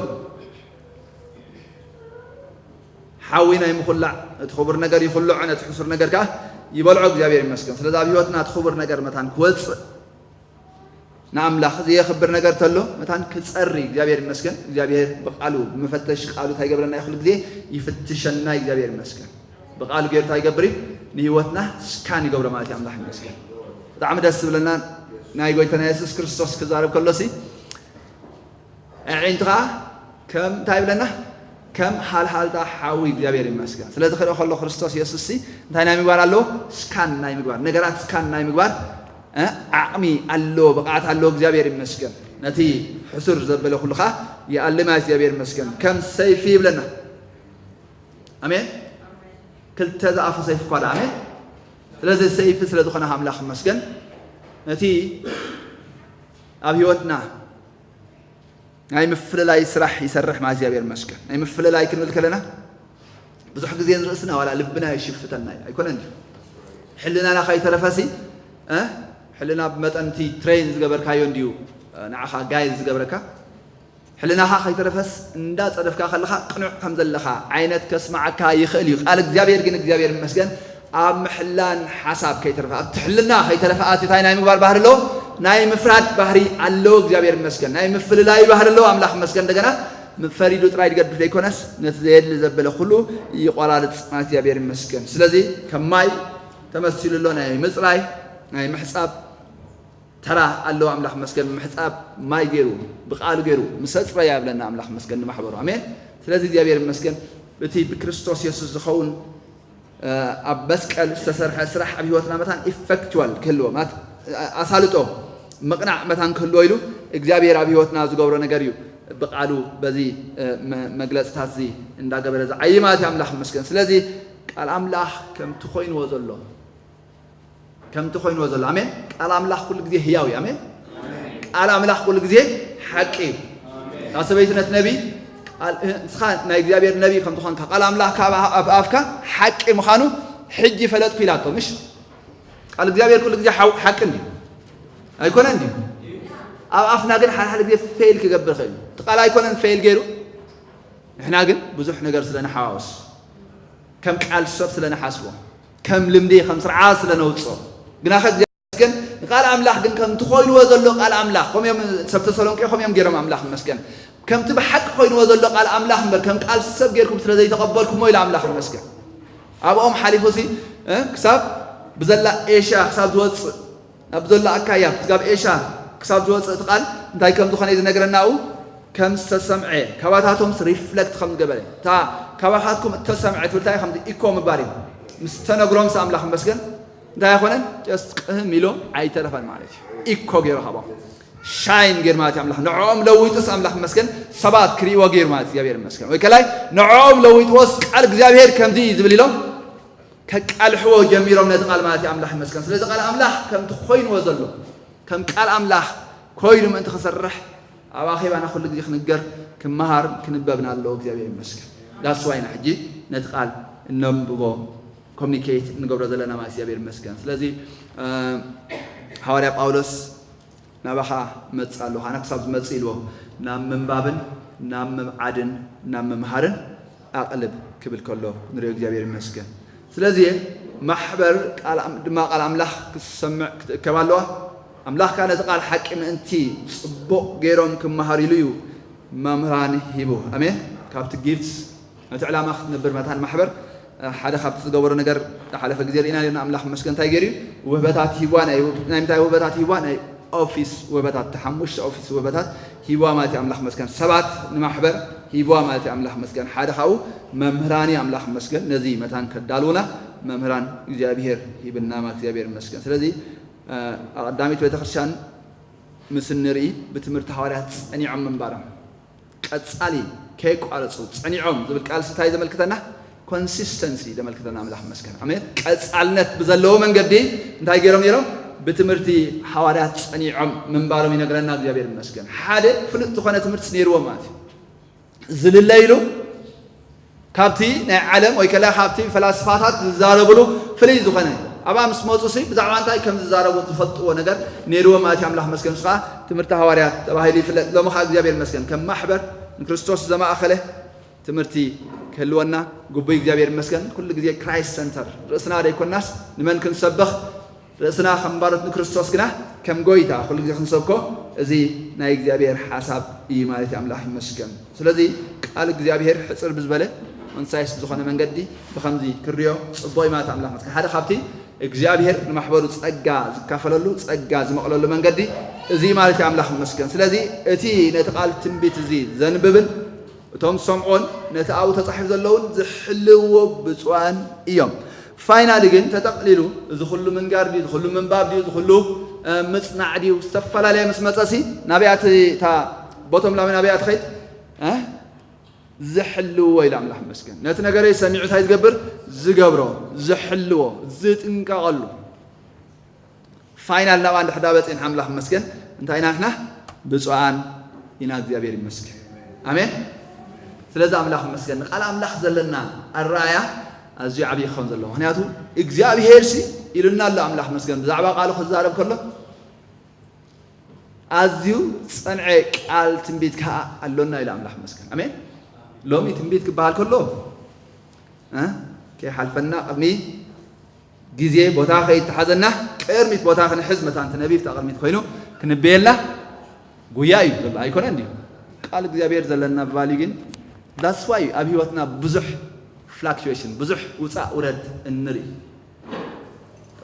ሓዊ ናይ ምኹላዕ፣ እቲ ክቡር ነገር ይኹልዖ፣ ነቲ ሕሱር ነገር ከኣ ይበልዖ። እግዚኣብሔር ይመስገን። ስለዚ ኣብ ህይወትና እቲ ክቡር ነገር መታን ክወጽእ ንኣምላኽ ዘየኽብር ነገር ተሎ መታን ክጸሪ እግዚኣብሔር ይመስገን። እግዚኣብሔር ብቃሉ ብመፈተሽ ቃሉ እንታይ ይገብረና እዩ? ኩሉ ግዜ ይፍትሸና እዩ። እግዚኣብሔር ይመስገን። ብቃሉ ገይሩ እንታይ ይገብር እዩ? ንህይወትና ስካን ይገብሮ ማለት እዩ። ኣምላኽ ይመስገን። ብጣዕሚ ደስ ዝብለና ናይ ጎይታና የሱስ ክርስቶስ ክዛረብ ከሎሲ ኣዒንትኻ ከም እንታይ ይብለና? ከም ሃልሃልታ ሓዊ። እግዚኣብሔር ይመስገን። ስለዚ ክርኢ ከሎ ክርስቶስ የሱስ ሲ እንታይ ናይ ምግባር ኣለዎ? ስካን ናይ ምግባር፣ ነገራት ስካን ናይ ምግባር፣ እ፣ ዓቕሚ ኣለዎ፣ ብቕዓት ኣለዎ። እግዚኣብሔር ይመስገን። ነቲ ሕሱር ዘበለ ኩሉ ኸኣ ይኣሊ ማለት እግዚኣብሔር ይመስገን። ከም ሰይፊ ይብለና። ኣሜን። ክልተ ዝኣፉ ሰይፊ እኳ ደኣ፣ ኣሜን። ስለዚ ሰይፊ ስለ ዝኾነ ኣምላኽ ይመስገን። ነቲ ኣብ ህይወትና ናይ ምፍልላይ ስራሕ ይሰርሕ ማለት እግዚኣብሔር ይመስገን። ናይ ምፍልላይ ክንብል ከለና ብዙሕ ግዜ ንርእስና ዋላ ልብና ይሽፍተና እዩ። ኣይኮነን ድዩ? ሕልናና ከይተረፈሲ፣ እ? ሕልና ብመጠን እቲ ትሬን ዝገበርካዮ እንድዩ፣ እ፣ ንዓኻ ጋይድ ዝገብረካ። ሕልናኻ ከይተረፈስ እንዳጸደፍካ ከለኻ ቅኑዕ ከም ዘለኻ ዓይነት ከስምዓካ ይኽእል እዩ። ቃል እግዚኣብሔር ግን እግዚኣብሔር ይመስገን ኣብ ምሕላን ሓሳብ ከይተረፈ፣ ኣብቲ ሕልና ከይተረፈ ኣቲ እንታይ ናይ ምግባር ባህሪ ኣለዎ? ናይ ምፍራድ ባህሪ ኣለዎ። እግዚኣብሔር ይመስገን። ናይ ምፍልላይ ባህሪ ኣለዎ። ኣምላኽ ይመስገን። እንደገና ፈሪዱ ጥራይ ዝገድፍ ዘይኮነስ ነቲ ዘየድሊ ዘበለ ኩሉ ይቆራርጽ ማለት እግዚኣብሔር ይመስገን። ስለዚ ከም ማይ ተመሲሉ ኣሎ። ናይ ምጽራይ፣ ናይ ምሕጻብ ተራ ኣለዎ። ኣምላኽ ይመስገን። ምሕጻብ ማይ ገይሩ፣ ብቃሉ ገይሩ ምስ ኣጽረያ ይብለና ኣምላኽ ይመስገን ንማሕበሩ። ኣሜን። ስለዚ እግዚኣብሔር ይመስገን። እቲ ብክርስቶስ የሱስ ዝኸውን፣ እ፣ ኣብ መስቀል ዝተሰርሐ ስራሕ ኣብ ህይወትና መታን ኢፈክትዋል ክህልዎ፣ ማለት፣ እ፣ ኣሳልጦ፣ ምቕናዕ መታን ክህልዎ ኢሉ እግዚኣብሔር ኣብ ህይወትና ዝገብሮ ነገር እዩ። ብቃሉ በዚ፣ እ፣ መ-፣ መግለጽታት እዚ እንዳገበረ ዝዓይ ማለት እዩ። ኣምላኽ ይመስገን። ስለዚ ቃል ኣምላኽ ከምቲ ኮይንዎ ዘሎ፣ ከምቲ ኮይንዎ ዘሎ። ኣሜን። ቃል ኣምላኽ ኩሉ ግዜ ህያው እዩ። ኣሜን። ቃል ኣምላኽ ኩሉ ግዜ ሓቂ እዩ። እታ ሰበይቲ ነቲ ነቢ፣ ቃል፣ እ፣ ንስኻ ናይ እግዚኣብሔር ነቢ ከም ዝኾንካ፣ ቃል ኣምላኽ ካብ ኣፍ ኣፍካ ሓቂ ምዃኑ ሕጂ ፈለጥኩ ኢላቶ። ምሽ ቃል እግዚኣብሔር ኩሉ ግዜ ሓው-፣ ሓቂ እንድዩ። ኣይኮነን ድዩ? ኣብ ኣፍና ግን ሓደ ሓደ ግዜ ፌል ክገብር ይኽእል እዩ። እቲ ቃል ኣይኮነን ፌል ገይሩ። ንሕና ግን ብዙሕ ነገር ስለ ንሓዋውስ፣ ከም ቃል ሰብ ስለ ንሓስቦ፣ ከም ልምዲ፣ ከም ስርዓት ስለ ነውጽኦ፣ ግና ከ እግዚኣብሔር ይመስገን፣ ንቃል ኣምላኽ ግን ከምቲ ኮይንዎ ዘሎ ቃል ኣምላኽ፣ ከምኡ እዮም ሰብ ተሰሎንቄ፣ ከምኡ እዮም ገይሮም፣ ኣምላኽ ይመስገን። ከምቲ ብሓቂ ኮይንዎ ዘሎ ቃል ኣምላኽ እምበር፣ ከም ቃል ሰብ ጌርኩም ስለ ዘይተቐበልኩሞ ኢሉ ኣምላኽ ይመስገን። ኣብኦም ሓሊፉ ሲ፣ እ፣ ክሳብ ብዘላ ኤሽያ ክሳብ ዝወጽእ፣ ናብ ዘሎ ኣካያ፣ ክሳብ ኤሽያ ክሳብ ዝወጽእ እቲ ቃል እንታይ ከም ዝኾነ እዩ ዝነግረና። ኣብኡ ከም ዝተሰምዐ፣ ካባታቶምስ ሪፍለክት ከም ዝገበረ፣ እታ ካባኻትኩም እተሰምዐ ትብል እንታይ ከምዚ ኢኮ ምባል እዩ። ምስ ተነግሮምስ ኣምላኽ ይመስገን እንታይ ኣይኮነን፣ ጀስት ቅህም ኢሎ ኣይተረፈን ማለት እዩ። ኢኮ ገይሩ ካብኦም ሻይን ገይሩ ማለት እዩ ኣምላኽ። ንዕኦም ለዊጡስ ኣምላኽ ይመስገን ሰባት ክርእይዎ ገይሩ ማለት እዩ። እግዚኣብሔር ይመስገን። ወይ ከላይ ንዕኦም ለዊጥዎስ ቃል እግዚኣብሔር ከምዚ እዩ ዝብል ኢሎም ከቃልሕዎ ጀሚሮም ነቲ ቃል ማለት እዩ። ኣምላኽ ይመስገን። ስለዚ ቃል ኣምላኽ ከምቲ ኮይንዎ ዘሎ፣ ከም ቃል ኣምላኽ ኮይኑ ምእንቲ ክሰርሕ ኣብ ኣኼባና ኩሉ ግዜ ክንገር፣ ክመሃር፣ ክንበብን ኣለዎ። እግዚኣብሔር ይመስገን። ዳስ ዋይና ሕጂ ነቲ ቃል እነንብቦ፣ ኮሚኒኬት እንገብሮ ዘለና ማለት እግዚኣብሔር ይመስገን። ስለዚ፣ እ፣ ሃዋርያ ጳውሎስ ናባኻ መጽእ ኣለኹ፣ ኣነ ክሳብ ዝመጽእ ኢልዎ፣ ናብ ምንባብን ናብ ምብዓድን ናብ ምምሃርን ኣቕልብ ክብል ከሎ ንሪኦ። እግዚኣብሔር ይመስገን። ስለዚ ማሕበር ቃል ኣም-፣ ድማ ቃል ኣምላኽ ክትሰምዕ ክትእከብ ኣለዋ። ኣምላኽ ከኣ ነቲ ቃል ሓቂ ምእንቲ ጽቡቕ ገይሮም ክመሃሩ ኢሉ እዩ መምህራን ሂቡ። ኣሜን። ካብቲ ጊፍትስ ነቲ ዕላማ ክትነብር መታን ማሕበር፣ እ፣ ሓደ ካብቲ ዝገበሮ ነገር ዝሓለፈ ግዜ ርኢና ነርና። ኣምላኽ ይመስገን እንታይ ገይሩ እዩ? ውህበታት ሂብዋ፣ ናይ ውህ-፣ ናይ ምንታይ ውህበታት ሂብዋ? ናይ ኦፊስ ውህበታት፣ እቲ ሓሙሽተ ኦፊስ ውህበታት ሂብዋ ማለት እዩ። ኣምላኽ ይመስገን። ሰባት ንማሕበር ሂብዋ ማለት እዩ። ኣምላኽ ይመስገን። ሓደ ካብኡ መምህራን እዩ። ኣምላኽ ይመስገን። ነዚ መታን ከዳልውና መምህራን እግዚኣብሔር ሂብና ማለት እግዚኣብሔር ይመስገን። ስለዚ፣ እ፣ ኣቐዳሚት ቤተክርስትያን ምስ እንርኢ ብትምህርቲ ሃዋርያት ጸኒዖም ምንባሮም፣ ቀጻሊ ከየቋረጹ ጸኒዖም ዝብል ቃል እንታይ ዘመልክተና? ኮንሲስተንሲ ዘመልክተና። ኣምላኽ ይመስገን። ኣሜን። ቀጻልነት ብዘለዎ መንገዲ እንታይ ገይሮም ነይሮም? ብትምህርቲ ሃዋርያት ጸኒዖም ምንባሮም ይነግረና። እግዚኣብሔር ይመስገን። ሓደ ፍሉጥ ዝኾነ ትምህርቲ ነይርዎም ማለት እዩ። ዝልለ ኢሉ ካብቲ ናይ ዓለም ወይ ከላ ካብቲ ፈላስፋታት ዝዛረብሉ ፍልይ ዝኾነ፣ ኣብኣ ምስ መጹ ሲ ብዛዕባ እንታይ ከም ዝዛረቡ ዝፈልጥዎ ነገር ነይርዎም ማለት እዩ። ኣምላኽ መስገን። ንሱ ኸዓ ትምህርቲ ሃዋርያት ተባሂሉ ይፍለጥ። ሎሚ ኸዓ እግዚኣብሔር መስገን ከም ማሕበር ንክርስቶስ ዘማእኸለ ትምህርቲ ክህልወና ግቡእ። እግዚኣብሔር መስገን። ኩሉ ግዜ ክራይስት ሰንተር ርእስና ዘይኮናስ ንመን ክንሰብኽ ርእስና ከም ባሮት ንክርስቶስ ግና ከም ጎይታ ኩሉ ግዜ ክንሰብኮ፣ እዚ ናይ እግዚኣብሔር ሓሳብ እዩ ማለት እዩ። ኣምላኽ ይመስገን። ስለዚ ቃል እግዚኣብሔር ሕጽር ብዝበለ ኮንሳይስ ብዝኾነ መንገዲ ብኸምዚ ክርዮ ጽቡቕ እዩ ማለት ኣምላኽ ይመስገን። ሓደ ካብቲ እግዚኣብሔር ንማሕበሩ ጸጋ ዝካፈለሉ፣ ጸጋ ዝመቕለሉ መንገዲ እዚ ማለት እዩ። ኣምላኽ ይመስገን። ስለዚ እቲ ነቲ ቃል ትንቢት እዚ ዘንብብን እቶም ዝሰምዑን ነቲ ኣብኡ ተጻሒፉ ዘለውን ዝሕልውዎ ብፁዓን እዮም። ፋይናሊ ግን ተጠቕሊሉ እዚ ኩሉ ምንጋር ድዩ፣ እዚ ኩሉ ምንባብ ድዩ፣ እዚ ኩሉ፣ እ፣ ምጽናዕ ድዩ፣ ዝተፈላለየ ምስ መጸሲ ናበይ ኣቲ-፣ እታ ቦቶም ላይን ናበይ እያ ትኸይድ? እ? ዝሕልውዎ ኢሉ ኣምላኽ ይመስገን። ነቲ ነገረይ ሰሚዑ እንታይ ዝገብር? ዝገብሮ፣ ዝሕልዎ፣ ዝጥንቀቐሉ። ፋይናል ናብኣ እንድሕር ዳበጽና ኣምላኽ ይመስገን። እንታይ ኢና ንሕና? ብፁዓን ኢና። እግዚኣብሔር ይመስገን። ኣሜን። ስለዚ ኣምላኽ ይመስገን፣ ንቃል ኣምላኽ ዘለና ኣረኣእያ ኣዝዩ ዓብዪ ክኸውን ዘለዎ። ምኽንያቱ እግዚኣብሄር ሲ ኢሉና ኣሎ። ኣምላኽ ይመስገን፣ ብዛዕባ ቃሉ ክዛረብ ከሎ ኣዝዩ ጸንዐ ቃል ትንቢት ከኣ ኣሎና ኢሉ። ኣምላኽ ይመስገን። ኣሜን። ሎሚ ትንቢት ክበሃል ከሎ እ? ከይሓልፈና ቅድሚ ግዜ ቦታ ከይተሓዘና ቅድሚት ቦታ ክንሕዝ፣ መታን እቲ ነቢይ ኣብታ ቅድሚት ኮይኑ ክንበየልና ጉያ እዩ ዘሎ፣ ኣይኮነን ድዩ? ቃል እግዚኣብሔር ዘለና ቫልዩ ግን that's why ኣብ ህይወትና ብዙሕ ፍላክቹዌሽን፣ ብዙሕ ውፃእ ውረድ እንርኢ።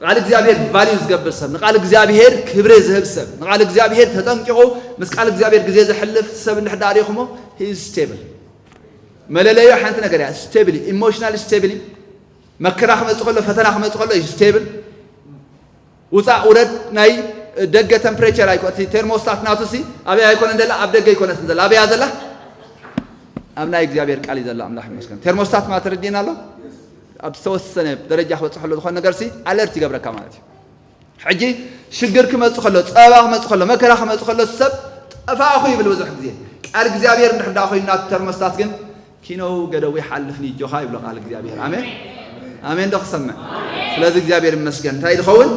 ቃል እግዚኣብሔር ቫልዩ ዝገብር ሰብ፣ ንቃል እግዚኣብሔር ክብሪ ዝህብ ሰብ፣ ንቃል እግዚኣብሔር ተጠንቂቑ ምስ ቃል እግዚኣብሔር ግዜ ዘሕልፍ ሰብ እንድሕር ደኣ ሪእኹሞ፣ he is stable። መለለዩ ሓንቲ ነገር እያ፣ ስቴብል፣ ኢሞሽናል ስቴብል። መከራ ክመጽእ ከሎ፣ ፈተና ክመጽእ ከሎ እዩ ስቴብል። ውጻእ ውረድ ናይ ደገ ተምፕሬቸር ኣይኮ-፣ እቲ ቴርሞስታት ናቱ ሲ ኣበይ ኣይኮነን ዘላ? ኣብ ደገ ኣይኮነትን ዘላ። ኣበያ ዘላ? ኣብ ናይ እግዚኣብሔር ቃል እዩ ዘላ። ኣምላኽ ይመስገን። ቴርሞስታት ማለት ተረዲእና ኣሎ? ኣብ ዝተወሰነ ደረጃ ክበጽሕ ከሎ ዝኾነ ነገር ሲ ኣለርት ይገብረካ ማለት እዩ። ሕጂ ሽግር ክመጽእ ከሎ፣ ጸበባ ክመጽእ ከሎ፣ መከራ ክመጽእ ከሎ ሰብ ጠፋእኹ ይብል ብዙሕ ግዜ። ቃል እግዚኣብሔር እንድሕር ደኣ ኮይኑ ናቱ ተርሞስታት ግን ኪነው ገደቡ ይሓልፍ ንጆኻ ይብሎ ቃል እግዚኣብሔር። ኣሜን፣ ኣሜን ዶ ክሰምዕ? ስለዚ እግዚኣብሔር ይመስገን። እንታይ ዝኸውን?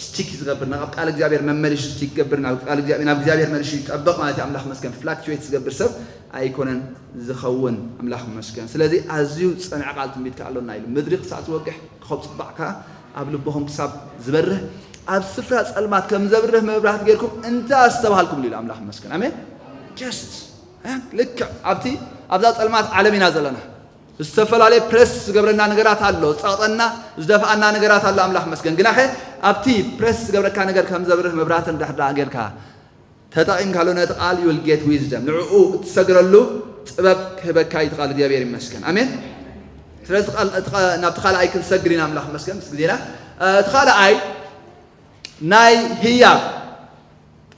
ስቲክ ዝገብር፣ ናብ ቃል እግዚኣብሔር መመሊሱ ስቲክ ይገብር፣ ናብ ቃል እግዚኣብሔር፣ ናብ እግዚኣብሔር መሊሱ ይጠብቕ ማለት እዩ። ኣምላኽ ይመስገን። ፍላክቹዌት ዝገብር ሰብ ኣይኮነን ዝኸውን። ኣምላኽ ይመስገን። ስለዚ ኣዝዩ ዝጸንዐ ቃል ትንቢት ከኣ ኣሎና ኢሉ። ምድሪ ክሳዕ ትወግሕ፣ ኮኾብ ጽባሕ ከኣ ኣብ ልብኹም ክሳብ ዝበርህ፣ ኣብ ስፍራ ጸልማት ከም ዘብርህ መብራህቲ ጌርኩም እንተ ኣስተብሃልኩም ኢሉ ኣምላኽ ይመስገን። ኣሜን። ጀስት፣ እ፣ ልክዕ ኣብቲ፣ ኣብዛ ጸልማት ዓለም ኢና ዘለና። ዝተፈላለየ ፕረስ ዝገብረና ነገራት ኣሎ፣ ዝጸቕጠና፣ ዝደፍኣና ነገራት ኣሎ። ኣምላኽ ይመስገን። ግናኸ ኣብቲ ፕረስ ዝገብረካ ነገር ከም ዘብርህ መብራህቲ እንድሕር ደኣ ጌርካ፣ ተጠቒምካሉ ነቲ ቃል you will get wisdom፣ ንዕኡ እትሰግረሉ ጥበብ ክህበካ እዩ እቲ ቃል። እግዚኣብሔር ይመስገን። ኣሜን። ስለዚ እቲ ቃል፣ እቲ ቃል፣ ናብቲ ካልኣይ ክንሰግር ኢና። ኣምላኽ ይመስገን ምስ ግዜና። እ፣ እቲ ካልኣይ ናይ ህያብ፣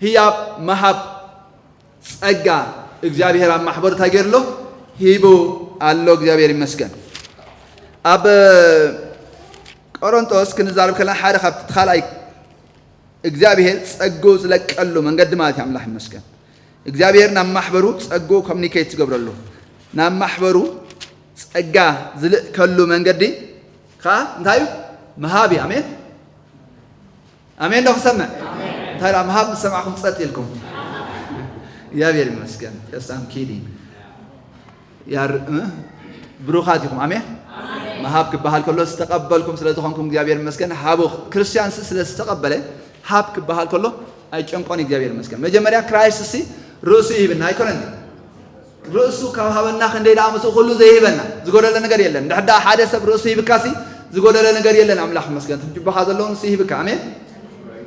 ህያብ ምሃብ ጸጋ እግዚኣብሔር ኣብ ማሕበሩ እንታይ ገይሩ ኣሎ? ሂቡ ኣሎ። እግዚኣብሔር ይመስገን። ኣብ ቆሮንቶስ ክንዛረብ ከለና ሓደ ካብቲ እቲ ካልኣይ እግዚኣብሔር ጸግኡ ዝለቀሉ መንገዲ ማለት እዩ። ኣምላኽ ይመስገን። እግዚኣብሔር ናብ ማሕበሩ ጸግኡ ኮሚኒኬት ዝገብረሉ፣ ናብ ማሕበሩ ጸጋ ዝልእከሉ መንገዲ ከኣ እንታይ እዩ? ምሃብ እዩ። ኣሜን፣ ኣሜን ዶ ክሰምዕ? እንታይ ደኣ ምሃብ ምስ ሰማዕኹም ጸጥ ኢልኩም? እግዚኣብሔር ይመስገን። Just I'm kidding። ያር-፣ እ? ብሩኻት ኢኹም። ኣሜን። ምሃብ ክበሃል ከሎ ዝተቐበልኩም ስለ ዝኾንኩም እግዚኣብሔር ይመስገን። ሃቡ። ክርስቲያን ሲ ስለ ዝተቐበለ ሃብ ክበሃል ከሎ ኣይጨንቆን። እግዚኣብሔር ይመስገን። መጀመርያ ክራይስት ሲ ርእሱ ይህብና ኣይኮነን? ርእሱ ካብ ሃበና ክንደይ ደኣ ምስኡ ኩሉ ዘይህበና ዝጎደለ ነገር የለን። እንድሕር ደኣ ሓደ ሰብ ርእሱ ይህብካ ሲ ዝጎደለ ነገር የለን። ኣምላኽ ይመስገን። እቲ ጅባኻ ዘለውን ሲ ይህብካ። ኣሜን።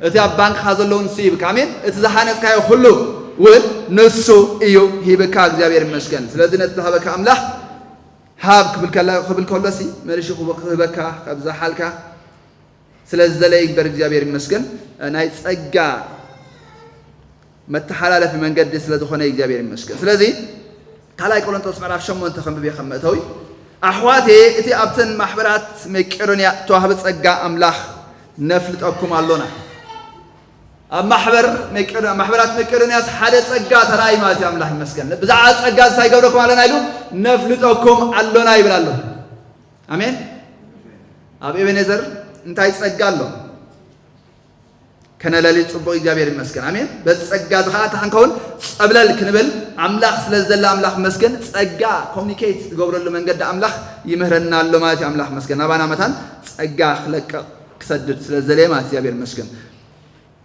እቲ ኣብ ባንክኻ ዘለውን ሲ ይህብካ። ኣሜን። እቲ ዝሃነጽካዮ ኩሉ እውን ንሱ እዩ ሂብካ። እግዚኣብሔር ይመስገን። ስለዚ ነቲ ዝሃበካ ኣምላኽ ሃብ ክብል ከላ-፣ ክብል ከሎ ሲ መሊሱ ክህበካ ካብ ዝሓልካ ስለ ዝደለየ ይግበር። እግዚኣብሔር ይመስገን። ናይ ጸጋ መተሓላለፊ መንገዲ ስለ ዝኾነ እግዚኣብሔር ይመስገን። ስለዚ ካልኣይ ቆሮንቶስ ምዕራፍ ሸሞንተ ከንብብ እየ ከም መእተዊ። ኣሕዋቴ፣ እቲ ኣብተን ማሕበራት መቄዶንያ እተዋህበ ጸጋ ኣምላኽ ነፍልጠኩም ኣሎና። ኣብ ማሕበር መቄዶ-፣ ማሕበራት መቄዶንያስ ሓደ ጸጋ ተራእዩ ማለት እዩ። ኣምላኽ ይመስገን። ብዛዕባ ጸጋ እንታይ ይገብረኩም ኣሎና ኢሉ? ነፍልጠኩም ኣሎና ይብል ኣሎ። ኣሜን። ኣብ ኤቤኔዘር እንታይ ጸጋ ኣሎ? ከነለሊ ጽቡቕ፣ እግዚኣብሔር ይመስገን። ኣሜን። በዚ ጸጋ እዚ ኸዓ እንታይ ክንከውን? ጸብለል ክንብል፣ ኣምላኽ ስለ ዝደለ ኣምላኽ ይመስገን። ጸጋ ኮሚኒኬት ዝገብረሉ መንገዲ ኣምላኽ ይምህረና ኣሎ ማለት እዩ። ኣምላኽ ይመስገን። ናባና መታን ጸጋ ክለቅቕ ክሰድድ ስለ ዝደለየ ማለት እግዚኣብሔር ይመስገን።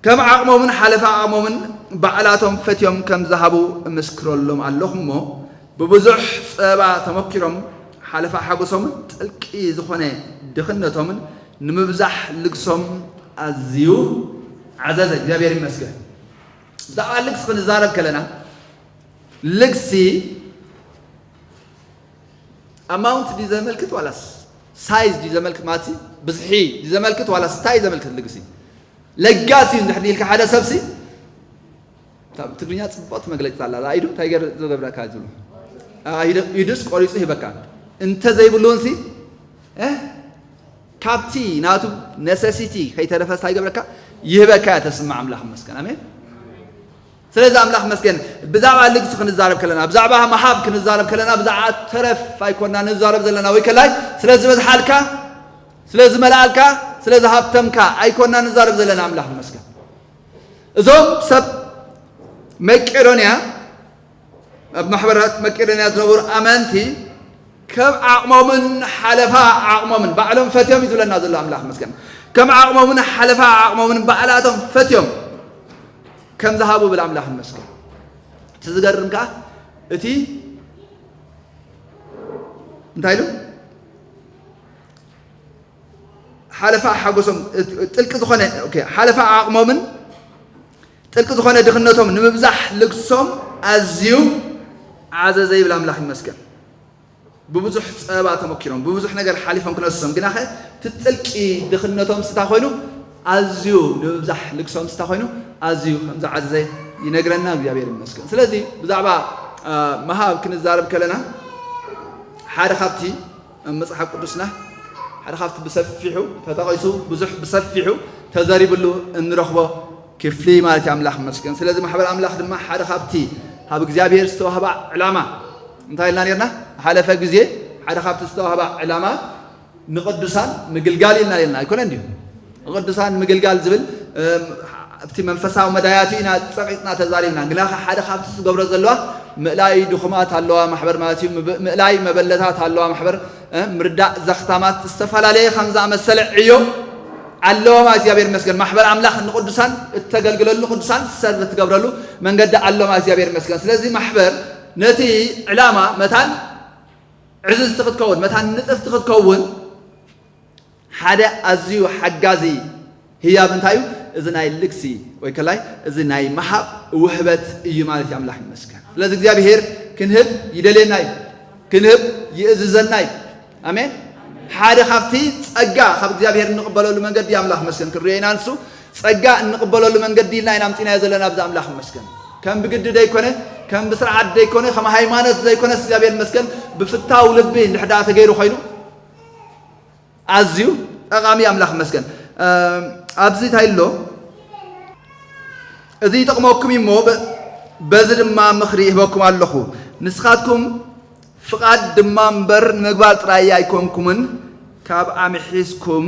ከም ዓቕሞምን ሓለፋ ዓቕሞምን ባዕላቶም ፈትዮም ከም ዝሃቡ እምስክረሎም ኣለኹ እሞ፣ ብብዙሕ ጸበባ ተመኪሮም ሓለፋ ሓጎሶምን ጥልቂ ዝኾነ ድኽነቶምን ንምብዛሕ ልግሶም ኣዝዩ ዓዘዘ። እግዚኣብሔር ይመስገን። ብዛዕባ ልግሲ ክንዛረብ ከለና፣ ልግሲ ኣማውንት ድዩ ዘመልክት ዋላስ ሳይዝ ድዩ ዘመልክት? ማለት ብዝሒ ድዩ ዘመልክት ዋላስ እንታይ እዩ ዘመልክት? ልግሲ ለጋስ እዩ እንድሕር ኢልካ ሓደ ሰብሲ፣ እታ ብትግርኛ ጽብቕቲ መግለጺ ኣላ። እዛ ኢዱ እንታይ ገይሩ ዝገብረካ እዩ ዝብሎ? ኣ፣ ኢዱ፣ ኢዱስ ቆሪጹ ይህበካ። እንተ ዘይብሉ እውን ሲ፣ እ፣ ካብቲ ናቱ ነሰሲቲ ከይተረፈ እንታይ ይገብረካ? ይህበካ እያ ተስምዕ። ኣምላኽ ይመስገን። ኣሜን። ስለዚ ኣምላኽ መስገን። ብዛዕባ ልግሲ ክንዛረብ ከለና፣ ብዛዕባ መሃብ ክንዛረብ ከለና፣ ብዛዕባ ተረፍ ኣይኮና ንዛረብ ዘለና። ወይ ከላይ ስለ ዝበዝሓልካ፣ ስለ ዝመልኣልካ፣ ስለ ዝሃብተምካ ኣይኮና ንዛረብ ዘለና። ኣምላኽ መስገን። እዞም ሰብ መቄዶንያ፣ ኣብ ማሕበራት መቄዶንያ ዝነበሩ ኣመንቲ ከም ዓቕሞምን ሓለፋ ዓቕሞምን ባዕሎም ፈትዮም እዩ ዝብለና ዘሎ ኣምላኽ መስገን። ከም ዓቕሞምን ሓለፋ ዓቕሞምን ባዕላቶም ፈትዮም ከም ዝሃቡ ብል ኣምላኽ መስገን። እቲ ዝገርም ከኣ እቲ እንታይ ኢሉ? ሓለፋ ሓጎሶም፣ ጥልቂ ዝኾነ፣ ኦኬ፣ ሓለፋ ዓቕሞምን ጥልቂ ዝኾነ ድኽነቶም ንምብዛሕ ልግሶም ኣዝዩ ዓዘዘ ይብል ኣምላኽ ይመስገን። ብብዙሕ ጸበባ ተመኪሮም፣ ብብዙሕ ነገር ሓሊፎም ክነሶም፣ ግናኸ እቲ ጥልቂ ድኽነቶም ስታ ኮይኑ ኣዝዩ ንምብዛሕ ልግሶም ስታ ኮይኑ ኣዝዩ ከም ዝዓዘዘ ይነግረና። እግዚኣብሔር ይመስገን። ስለዚ ብዛዕባ፣ አ፣ ምሃብ ክንዛረብ ከለና ሓደ ካብቲ ኣብ መጽሓፍ ቅዱስና ሓደ ካብቲ ብሰፊሑ ተጠቒሱ፣ ብዙሕ ብሰፊሑ ተዘሪብሉ እንረኽቦ ክፍሊ ማለት እዩ። ኣምላኽ ይመስገን። ስለዚ ማሕበር ኣምላኽ ድማ ሓደ ካብቲ ካብ እግዚኣብሔር ዝተዋህባ ዕላማ እንታይ ኢልና ነርና? ሓለፈ ግዜ ሓደ ካብቲ ዝተዋህባ ዕላማ ንቅዱሳን ምግልጋል ኢልና ነርና። ኣይኮነን ድዩ? ንቅዱሳን ምግልጋል ዝብል፣ እም፣ ኣብቲ መንፈሳዊ መዳያቱ ኢና ጸቂጥና ተዛሪብና። ግና ሓደ ካብቲ ዝገብሮ ዘለዋ ምእላይ ድኹማት ኣለዋ ማሕበር ማለት እዩ። ምብ-፣ ምእላይ መበለታት ኣለዋ ማሕበር፣ እ፣ ምርዳእ ዘኽታማት ዝተፈላለየ ከም ዝኣመሰለ ዕዮ ኣለዋ ማለት እግዚኣብሔር ይመስገን። ማሕበር ኣምላኽ ንቅዱሳን እተገልግለሉ፣ ንቅዱሳን ሰርቭ እትገብረሉ መንገዲ ኣለዋ ማለት እግዚኣብሔር ይመስገን። ስለዚ ማሕበር ነቲ ዕላማ መታን ዕዝዝቲ ክትከውን፣ መታን ንጥፍቲ ክትከውን ሓደ ኣዝዩ ሓጋዚ ህያብ እንታይ እዩ? እዚ ናይ ልግሲ ወይ ከላይ እዚ ናይ ምሃብ ውህበት እዩ ማለት እዩ። ኣምላኽ ይመስገን። ስለዚ እግዚኣብሔር ክንህብ ይደልየና እዩ፣ ክንህብ ይእዝዘና እዩ። ኣሜን። ሓደ ካብቲ ጸጋ ካብ እግዚኣብሔር እንቕበለሉ መንገዲ ኣምላኽ ይመስገን ክንርእዮ ኢና። ንሱ ጸጋ እንቕበለሉ መንገዲ ኢልና ኢና ኣምጺናዮ ዘለና ኣብዚ ኣምላኽ ይመስገን። ከም ብግዲ ደይኮነ፣ ከም ብስርዓት ደይኮነ፣ ከም ሃይማኖት ዘይኮነስ እግዚኣብሔር ይመስገን ብፍታው ልቢ እንድሕር ደኣ ተገይሩ ኮይኑ ኣዝዩ ጠቓሚ ኣምላኽ ይመስገን። እም፣ ኣብዚ እንታይ ኣሎ? "እዚ ይጠቕመኩም እዩ እሞ በ-፣ በዚ ድማ ምኽሪ ይህበኩም ኣለኹ። ንስኻትኩም ፍቓድ ድማ እምበር ንምግባር ጥራይ ኣይኮንኩምን፣ ካብ ኣምሒስኩም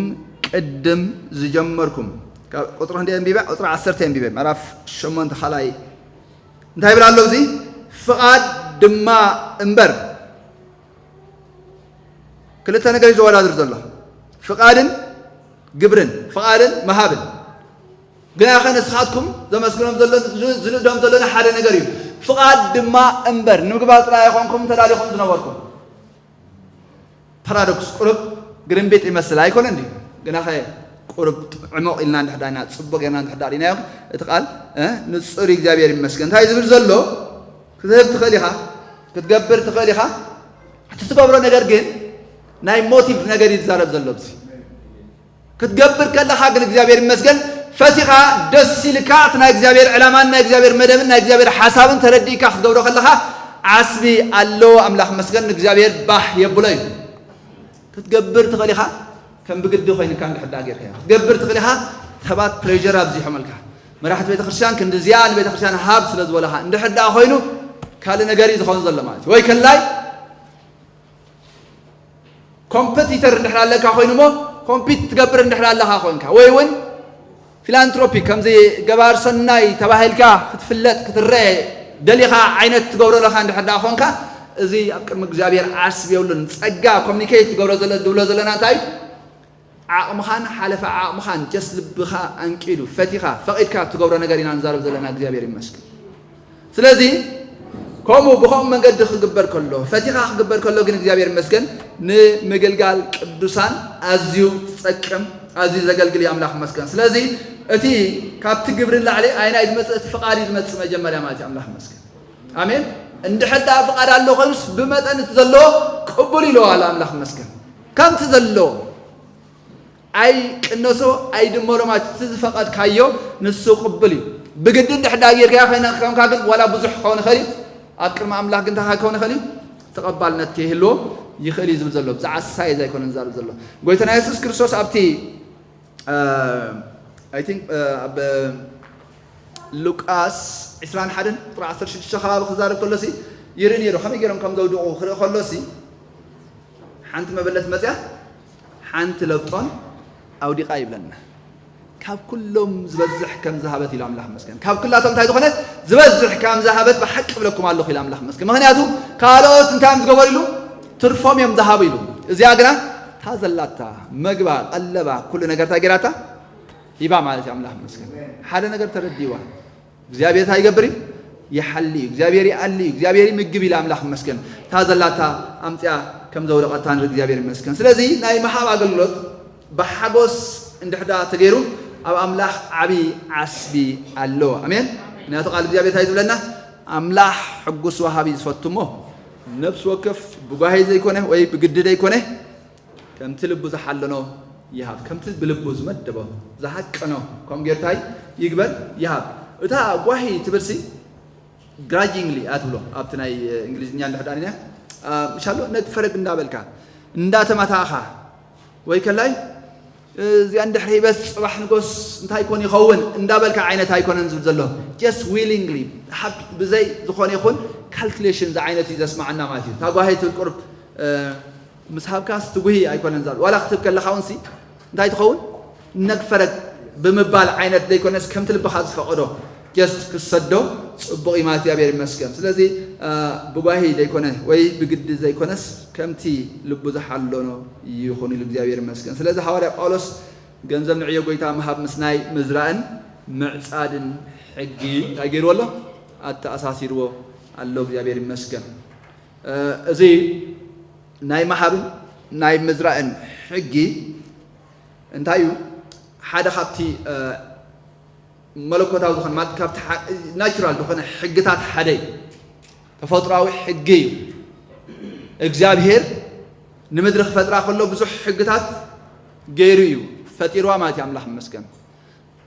ቅድም ዝጀመርኩም።" ካብ ቁጽሪ ክንደይ ኣንቢበ? ቁጽሪ ዓሰርተ ኣንቢበ። ምዕራፍ ሸሞንተ ካልኣይ እንታይ ይብል ኣሎ እዚ? "ፍቓድ ድማ እምበር" ክልተ ነገር እዩ ዘወዳድር ዘሎ፣ ፍቓድን ግብርን፣ ፍቓድን ምሃብን። ግናኸ ንስኻትኩም ዘመስግኖም ዘሎ፣ ዝንእዶም ዘሎ ሓደ ነገር እዩ። ፍቓድ ድማ እምበር ንምግባር ጥራይ ኣይኮንኩም ተዳሊኹም ዝነበርኩም። ፓራዶክስ፣ ቁሩብ ግርምቢጥ ይመስል ኣይኮነን ድዩ? ግናኸ ቁሩብ ዕሙቕ ኢልና እንድሕር ዳና፣ ጽቡቕ ጌርና እንድሕር ዳሪናዮ፣ እቲ ቃል፣ እ፣ ንጹር እዩ። እግዚኣብሔር ይመስገን። እንታይ ዝብል ዘሎ? ክትህብ ትኽእል ኢኻ፣ ክትገብር ትኽእል ኢኻ። እቲ ትገብሮ ነገር ግን ናይ ሞቲቭ ነገር እዩ ዝዛረብ ዘሎ ኣብዚ። ክትገብር ከለኻ ግን እግዚኣብሔር ይመስገን ፈቲኻ ደስ ኢልካ እቲ ናይ እግዚኣብሔር ዕላማን ናይ እግዚኣብሔር መደብን ናይ እግዚኣብሔር ሓሳብን ተረዲእካ ክትገብሮ ከለኻ ዓስቢ ኣለዎ። ኣምላኽ መስገን ንእግዚኣብሔር ባህ የብሎ እዩ። ክትገብር ትኽእል ኢኻ፣ ከም ብግዲ ኮይንካ እንድሕር ደኣ ጌርካዮ ክትገብር ትኽእል ኢኻ። ሰባት ፕሬሸር ኣብዚሖመልካ፣ መራሕቲ ቤተክርስትያን ክንዲ እዚኣ ንቤተክርስትያን ሃብ ስለ ዝበለኻ እንድሕር ደኣ ኮይኑ ካልእ ነገር እዩ ዝኾን ዘሎ ማለት እዩ። ወይ ከላይ ኮምፐቲተር እንድሕር ኣለካ ኮይኑ እሞ ኮምፒት ትገብር እንድሕር ኣለኻ ኮይንካ ወይ እውን ፊላንትሮፒ ከምዚ ገባር ሰናይ ተባሂልካ ክትፍለጥ ክትረአ ደሊኻ ዓይነት ትገብሮ ዘለኻ እንድሕር ደኣ ኮንካ እዚ ኣብ ቅድሚ እግዚኣብሔር ዓስቢ የብሉን። ጸጋ ኮሚኒኬት ትገብሮ ዘለ-፣ ዝብሎ ዘለና እንታይ እዩ? ዓቕምኻን ሓለፈ ዓቕምኻን ጀስት ልብኻ ኣንቂዱ ፈቲኻ ፈቒድካ ትገብሮ ነገር ኢና ንዛረብ ዘለና። እግዚኣብሔር ይመስገን። ስለዚ ከምኡ ብኸምኡ መንገዲ ክግበር ከሎ ፈቲኻ ክግበር ከሎ ግን እግዚኣብሔር ይመስገን ንምግልጋል ቅዱሳን ኣዝዩ ዝጠቅም ኣዝዩ ዘገልግል እዩ። ኣምላኽ ይመስገን። ስለዚ እቲ ካብቲ ግብሪ ላዕሊ ኣይናይ ዝመጽእ እቲ ፍቓድ እዩ ዝመጽእ መጀመርያ ማለት እዩ። ኣምላኽ ይመስገን። ኣሜን። እንድሕር ደኣ ፍቓድ ኣሎ ኮይኑስ ብመጠን እቲ ዘለዎ ቅቡል ኢለዋ ኣሎ። ኣምላኽ ይመስገን። ከምቲ ዘለዎ ኣይቅነሶ ኣይድመሮ ማለት እቲ ዝፈቐድካዮ ንሱ ቅቡል እዩ። ብግዲ እንድሕር ደኣ ጌርካዮ ኮይነ-፣ ኮንካ ግን ዋላ ብዙሕ ክኸውን ይኽእል እዩ። ኣብ ቅድሚ ኣምላኽ ግን እንታይ ክኸውን ይኽእል እዩ? ተቐባልነት ከይህልዎ ይኽእል እዩ ዝብል ዘሎ። ብዛዕባ ሳይዝ ኣይኮነን ዝዛረብ ዘሎ። ጎይታና የሱስ ክርስቶስ ኣብቲ፣ እ፣ I think፣ እ፣ ኣብ ሉቃስ ዕስራን ሓደን ቁፅሪ ዓሰርተ ሽዱሽተ ከባቢ ክዛረብ ከሎሲ ይርኢ ነይሩ። ከመይ ገይሮም ከም ዘውድቑ ክርኢ ከሎሲ ሓንቲ መበለት መፅያ ሓንቲ ለብጦን ኣውዲቓ ይብለና። ካብ ኩሎም ዝበዝሕ ከም ዝሃበት ኢሉ ኣምላኽ መስገን። ካብ ኩላቶም እንታይ ዝኾነት ዝበዝሕ ከም ዝሃበት ብሓቂ እብለኩም ኣለኹ ኢሉ ኣምላኽ መስገን። ምኽንያቱ ካልኦት እንታይ እዮም ዝገበሩ ኢሉ ትርፎም እዮም ዝሃቡ ኢሉ። እዚኣ ግና እታ ዘላታ መግባ ቀለባ ኩሉ ነገር እንታይ ገይራታ ሂባ ማለት እዩ። ኣምላኽ መስገን ሓደ ነገር ተረዲዋ። እግዚኣብሔር እንታይ ይገብር እዩ? ይሓሊ እዩ። እግዚኣብሔር ይኣሊ እዩ። እግዚኣብሔር ይምግብ ኢላ ኣምላኽ ይመስገን። እታ ዘላታ ኣምፅያ ከም ዘውደቐታ ንርኢ። እግዚኣብሔር ይመስገን። ስለዚ ናይ ምሃብ ኣገልግሎት ብሓጎስ እንድሕዳ ተገይሩ ኣብ ኣምላኽ ዓብዪ ዓስቢ ኣሎ። ኣሜን። ምክንያቱ ቃል እግዚኣብሔር እንታይ ዝብለና? ኣምላኽ ሕጉስ ወሃቢ ዝፈቱ እሞ ነፍሲ ወከፍ ብጓሂ ዘይኮነ ወይ ብግዲ ዘይኮነ ከምቲ ልቡ ዝሓለኖ ይሃብ። ከምቲ ብልቡ ዝመደቦ ዝሃቀኖ ከም ጌርታይ ይግበር ይሃብ። እታ ጓሂ ትብልሲ ግራጂንግሊ ኣትብሎ ኣብቲ ናይ እንግሊዝኛ እንድሕዳንያ ምሻሎ ነግ ፈረግ እንዳበልካ እንዳተማታእኻ ወይ ከላይ እዚኣ እንድሕር ሂበስ ፅባሕ ንጎስ እንታይ ኮን ይኸውን እንዳበልካ ዓይነት ኣይኮነን ዝብል ዘሎ። ጀስት ዊሊንግሊ ብዘይ ዝኾነ ይኹን ካልኩሌሽን ዝዓይነት እዩ ዘስማዓና ማለት እዩ። እታ ጓሂ ትብል ቁርብ ምስ ሃብካስ ትጉሂ ኣይኮነን ዛሉ ዋላ ክትብ ከለኻ እውን ሲ እንታይ ትኸውን ነግፈረግ ብምባል ዓይነት ዘይኮነስ ከምቲ ልብኻ ዝፈቐዶ ጀስት ክሰዶ ጽቡቕ እዩ ማለት እግዚኣብሔር ይመስገን። ስለዚ ብጓሂ ዘይኮነ ወይ ብግዲ ዘይኮነስ ከምቲ ልቡ ዝሓለኖ ይኹን ኢሉ እግዚኣብሔር ይመስገን። ስለዚ ሃዋርያ ጳውሎስ ገንዘብ ንዕዮ ጎይታ ምሃብ ምስናይ ምዝራእን ምዕጻድን ሕጊ እንታይ ገይርዎ ኣሎ ኣተኣሳሲርዎ ኣሎ። እግዚኣብሔር ይመስገን። እዚ ናይ ምሃብን ናይ ምዝራእን ሕጊ እንታይ እዩ? ሓደ ካብቲ መለኮታዊ ዝኾነ ማለት ካብቲ ናቹራል ዝኾነ ሕግታት ሓደ እዩ። ተፈጥሯዊ ሕጊ እዩ። እግዚኣብሔር ንምድሪ ክፈጥራ ከሎ ብዙሕ ሕግታት ገይሩ እዩ ፈጢርዋ ማለት እዩ። ኣምላኽ ይመስገን።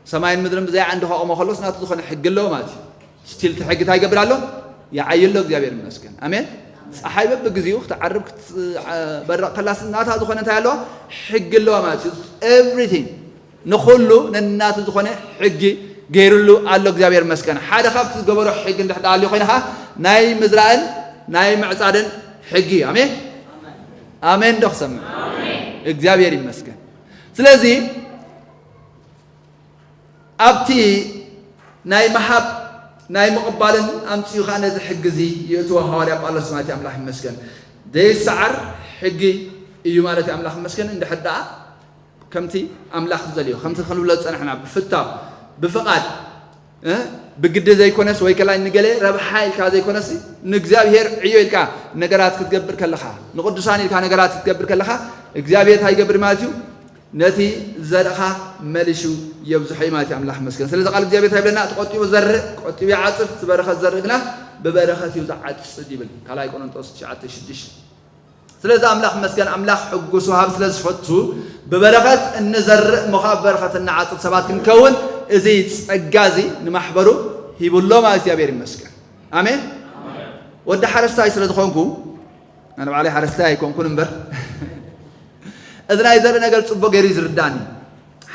ሰማይን ምድርን ብዘይ ዓንዲ ከቆሞ ከሎስ ናቱ ዝኾነ ሕጊ ኣለዎ ማለት እዩ። ስቲል እቲ ሕጊ እንታይ ይገብር ኣሎ? ይዓይ ኣሎ። እግዚኣብሔር ይመስገን። ኣሜን። ፀሓይ በብግዜኡ ክትዓርብ ክትበረቕ ከላስ ናታ ዝኾነ እንታይ ኣለዋ? ሕጊ ኣለዋ ማለት እዩ። ኤቭሪቲንግ ንኹሉ ነናቱ ዝኾነ ሕጊ ገይሩሉ ኣሎ። እግዚኣብሔር ይመስገን። ሓደ ካብቲ ዝገበሮ ሕጊ እንድሕር ደኣ ኣልዩ ኮይንኻ ናይ ምዝራእን ናይ ምዕፃድን ሕጊ እዩ። ኣሜን ኣሜን። ዶ ክሰምዕ? እግዚኣብሔር ይመስገን። ስለዚ ኣብቲ ናይ ምሃብ ናይ ምቕባልን ኣምፅኡ ከዓ ነዚ ሕጊ እዚ የእትዎ ሃዋርያ ጳውሎስ ማለት እዩ። ኣምላኽ ይመስገን። ዘይሰዓር ሕጊ እዩ ማለት እዩ። ኣምላኽ ይመስገን። እንድሕር ደኣ ከምቲ ኣምላኽ ዝደልዮ ከምቲ ክንብሎ ዝፀናሕና ብፍታው ብፍቓድ ብግዲ ዘይኮነስ ወይ ከላይ ንገለ ረብሓ ኢልካ ዘይኮነስ ንእግዚኣብሔር ዕዮ ኢልካ ነገራት ክትገብር ከለኻ ንቅዱሳን ኢልካ ነገራት ክትገብር ከለኻ እግዚኣብሔር እንታይ ይገብር ማለት እዩ? ነቲ ዘርእኻ መሊሹ የብዝሖ እዩ ማለት እዩ። ኣምላኽ ይመስገን። ስለዚ ቃል እግዚኣብሔር እንታይ ይብለና? እቲ ቆጢቡ ዘርእ ቆጢቡ ይዓጽድ፣ እቲ በረኸት ዘርእ ግና ብበረኸት እዩ ዝዓጽድ ይብል ካልኣይ ቆሮንጦስ ትሽዓተ ሽዱሽተ። ስለዚ ኣምላኽ ይመስገን። ኣምላኽ ሕጉስ ወሃቢ ስለ ዝፈቱ ብበረኸት እንዘርእ እሞ ኸዓ ብበረኸት እንዓጽድ ሰባት ክንከውን እዚ ጸጋ እዚ ንማሕበሩ ሂቡሎ ማለት እግዚኣብሔር ይመስገን። ኣሜን። ወዲ ሓረስታይ ስለ ዝኾንኩ ኣነ ባዕለይ ሓረስታይ ኣይኮንኩን እምበር እዚ ናይ ዘርኢ ነገር ጽቡቅ ገይሩ እዩ ዝርዳኒ።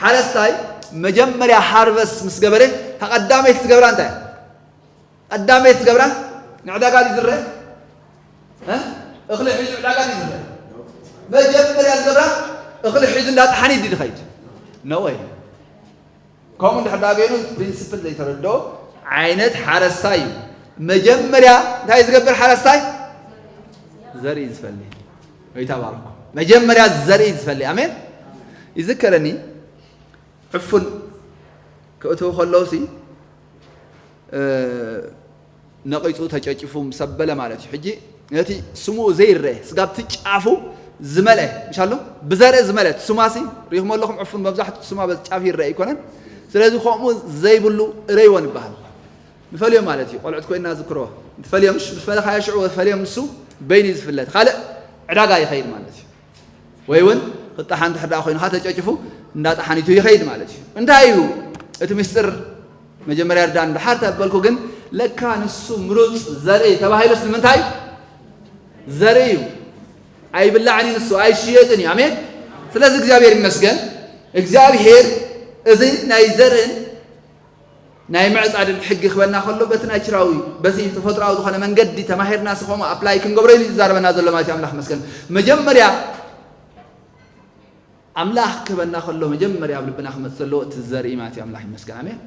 ሓረስታይ መጀመርያ ሃርቨስት ምስ ገበረ እታ ቀዳመይቲ ትገብራ እንታይ እያ? ቀዳመይቲ ትገብራ ንዕዳጋ ድዩ ዝረአ? እ? እኽሊ ሒዙ ዕዳጋ ድዩ ዝረአ? መጀመርያ ዝገብራ እኽሊ ሒዙ እንዳጠሓነ ድዩ ዝኸይድ? ነወይ ከምኡ እንድሕር ዳ ገይሩ ፕሪንስፕል ዘይተረድኦ ዓይነት ሓረስታይ እዩ። መጀመርያ እንታይ ዝገብር ሓረስታይ? ዘርኢ ዝፈሊ። ወይ ተባረኩ። መጀመርያ ዘርኢ ዝፈሊ። ኣሜን። ይዝከረኒ ዕፉን ክእትው ከለውሲ ነቒጹ ተጨጭፉ ምስ ኣበለ ማለት እዩ። ሕጂ ነቲ ስሙ ዘይረአ ስጋብቲ ጫፉ ዝመልአ ምሻሎ ብዘርኢ ዝመልአ እቲ ስማሲ ሪኹም ኣለኹም ዕፉን መብዛሕትኡ ስማ በዚ ጫፍ ይረአ ኣይኮነን። ስለዚ ከምኡ ዘይብሉ እረይዎ ንበሃል። ንፈልዮም ማለት እዩ። ቆልዑት ኮይና ዝክሮ ንፈልዮም ንፈለኻዮ ሽዑ ፈልዮም ንሱ በይኑ እዩ ዝፍለጥ። ካልእ ዕዳጋ ይኸይድ ማለት እዩ። ወይ እውን ክጣሓ እንድሕር ደኣ ኮይንኻ ተጨጭፉ እንዳጣሓኒቱ ይኸይድ ማለት እዩ። እንታይ እዩ እቲ ምስጢር? መጀመርያ ርዳን ድሓር ተበልኩ ግን ለካ ንሱ ምሩፅ ዘርኢ ተባሂሉስ ንምንታይ ዘርኢ እዩ? ኣይብላዕን እዩ ንሱ ኣይሽየጥን እዩ። ኣሜን። ስለዚ እግዚኣብሔር ይመስገን። እግዚኣብሔር እዚ ናይ ዘርእን ናይ ምዕጻድን ሕጊ ክበና ከሎ በቲ ናቹራዊ፣ በቲ ተፈጥሮኣዊ ዝኾነ መንገዲ ተማሂርና ስኾሞ ኣፕላይ ክንገብሮ ኢሉ ዝዛረበና ዘሎ ማለት እዩ። ኣምላኽ መስገን። መጀመርያ ኣምላኽ ክበና ከሎ መጀመርያ ኣብ ልብና ክመጽእ ዘለዎ እቲ ዘርኢ ማለት እዩ። ኣምላኽ ይመስገን። ኣሜን።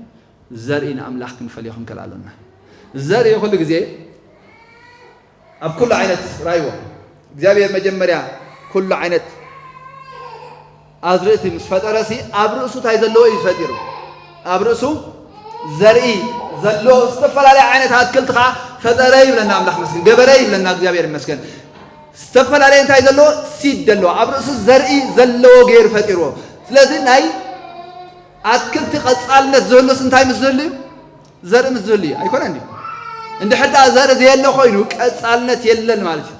ዘርኢ ንኣምላኽ ክንፈልዮ ክንክእል ኣሎና። ዘርኢ ኩሉ ግዜ ኣብ ኩሉ ዓይነት ራይዎ እግዚኣብሔር መጀመርያ ኩሉ ዓይነት ኣዝርእቲ ምስ ፈጠረሲ ኣብ ርእሱ እንታይ ዘለዎ እዩ ፈጢሩ? ኣብ ርእሱ ዘርኢ ዘለዎ ዝተፈላለየ ዓይነት ኣትክልቲ ከዓ ፈጠረ ይብለና ኣምላኽ መስገን። ገበረ ይብለና እግዚኣብሔር ይመስገን። ዝተፈላለየ እንታይ ዘለዎ? ሲድ ዘለዎ፣ ኣብ ርእሱ ዘርኢ ዘለዎ ገይሩ ፈጢርዎ። ስለዚ ናይ ኣትክልቲ ቀጻልነት ዝህሉስ እንታይ ምስ ዝህሉ እዩ? ዘርኢ ምስ ዝህሉ እዩ። ኣይኮነን ድዩ? እንድሕር ደኣ ዘርኢ ዘየለ ኮይኑ ቀጻልነት የለን ማለት እዩ።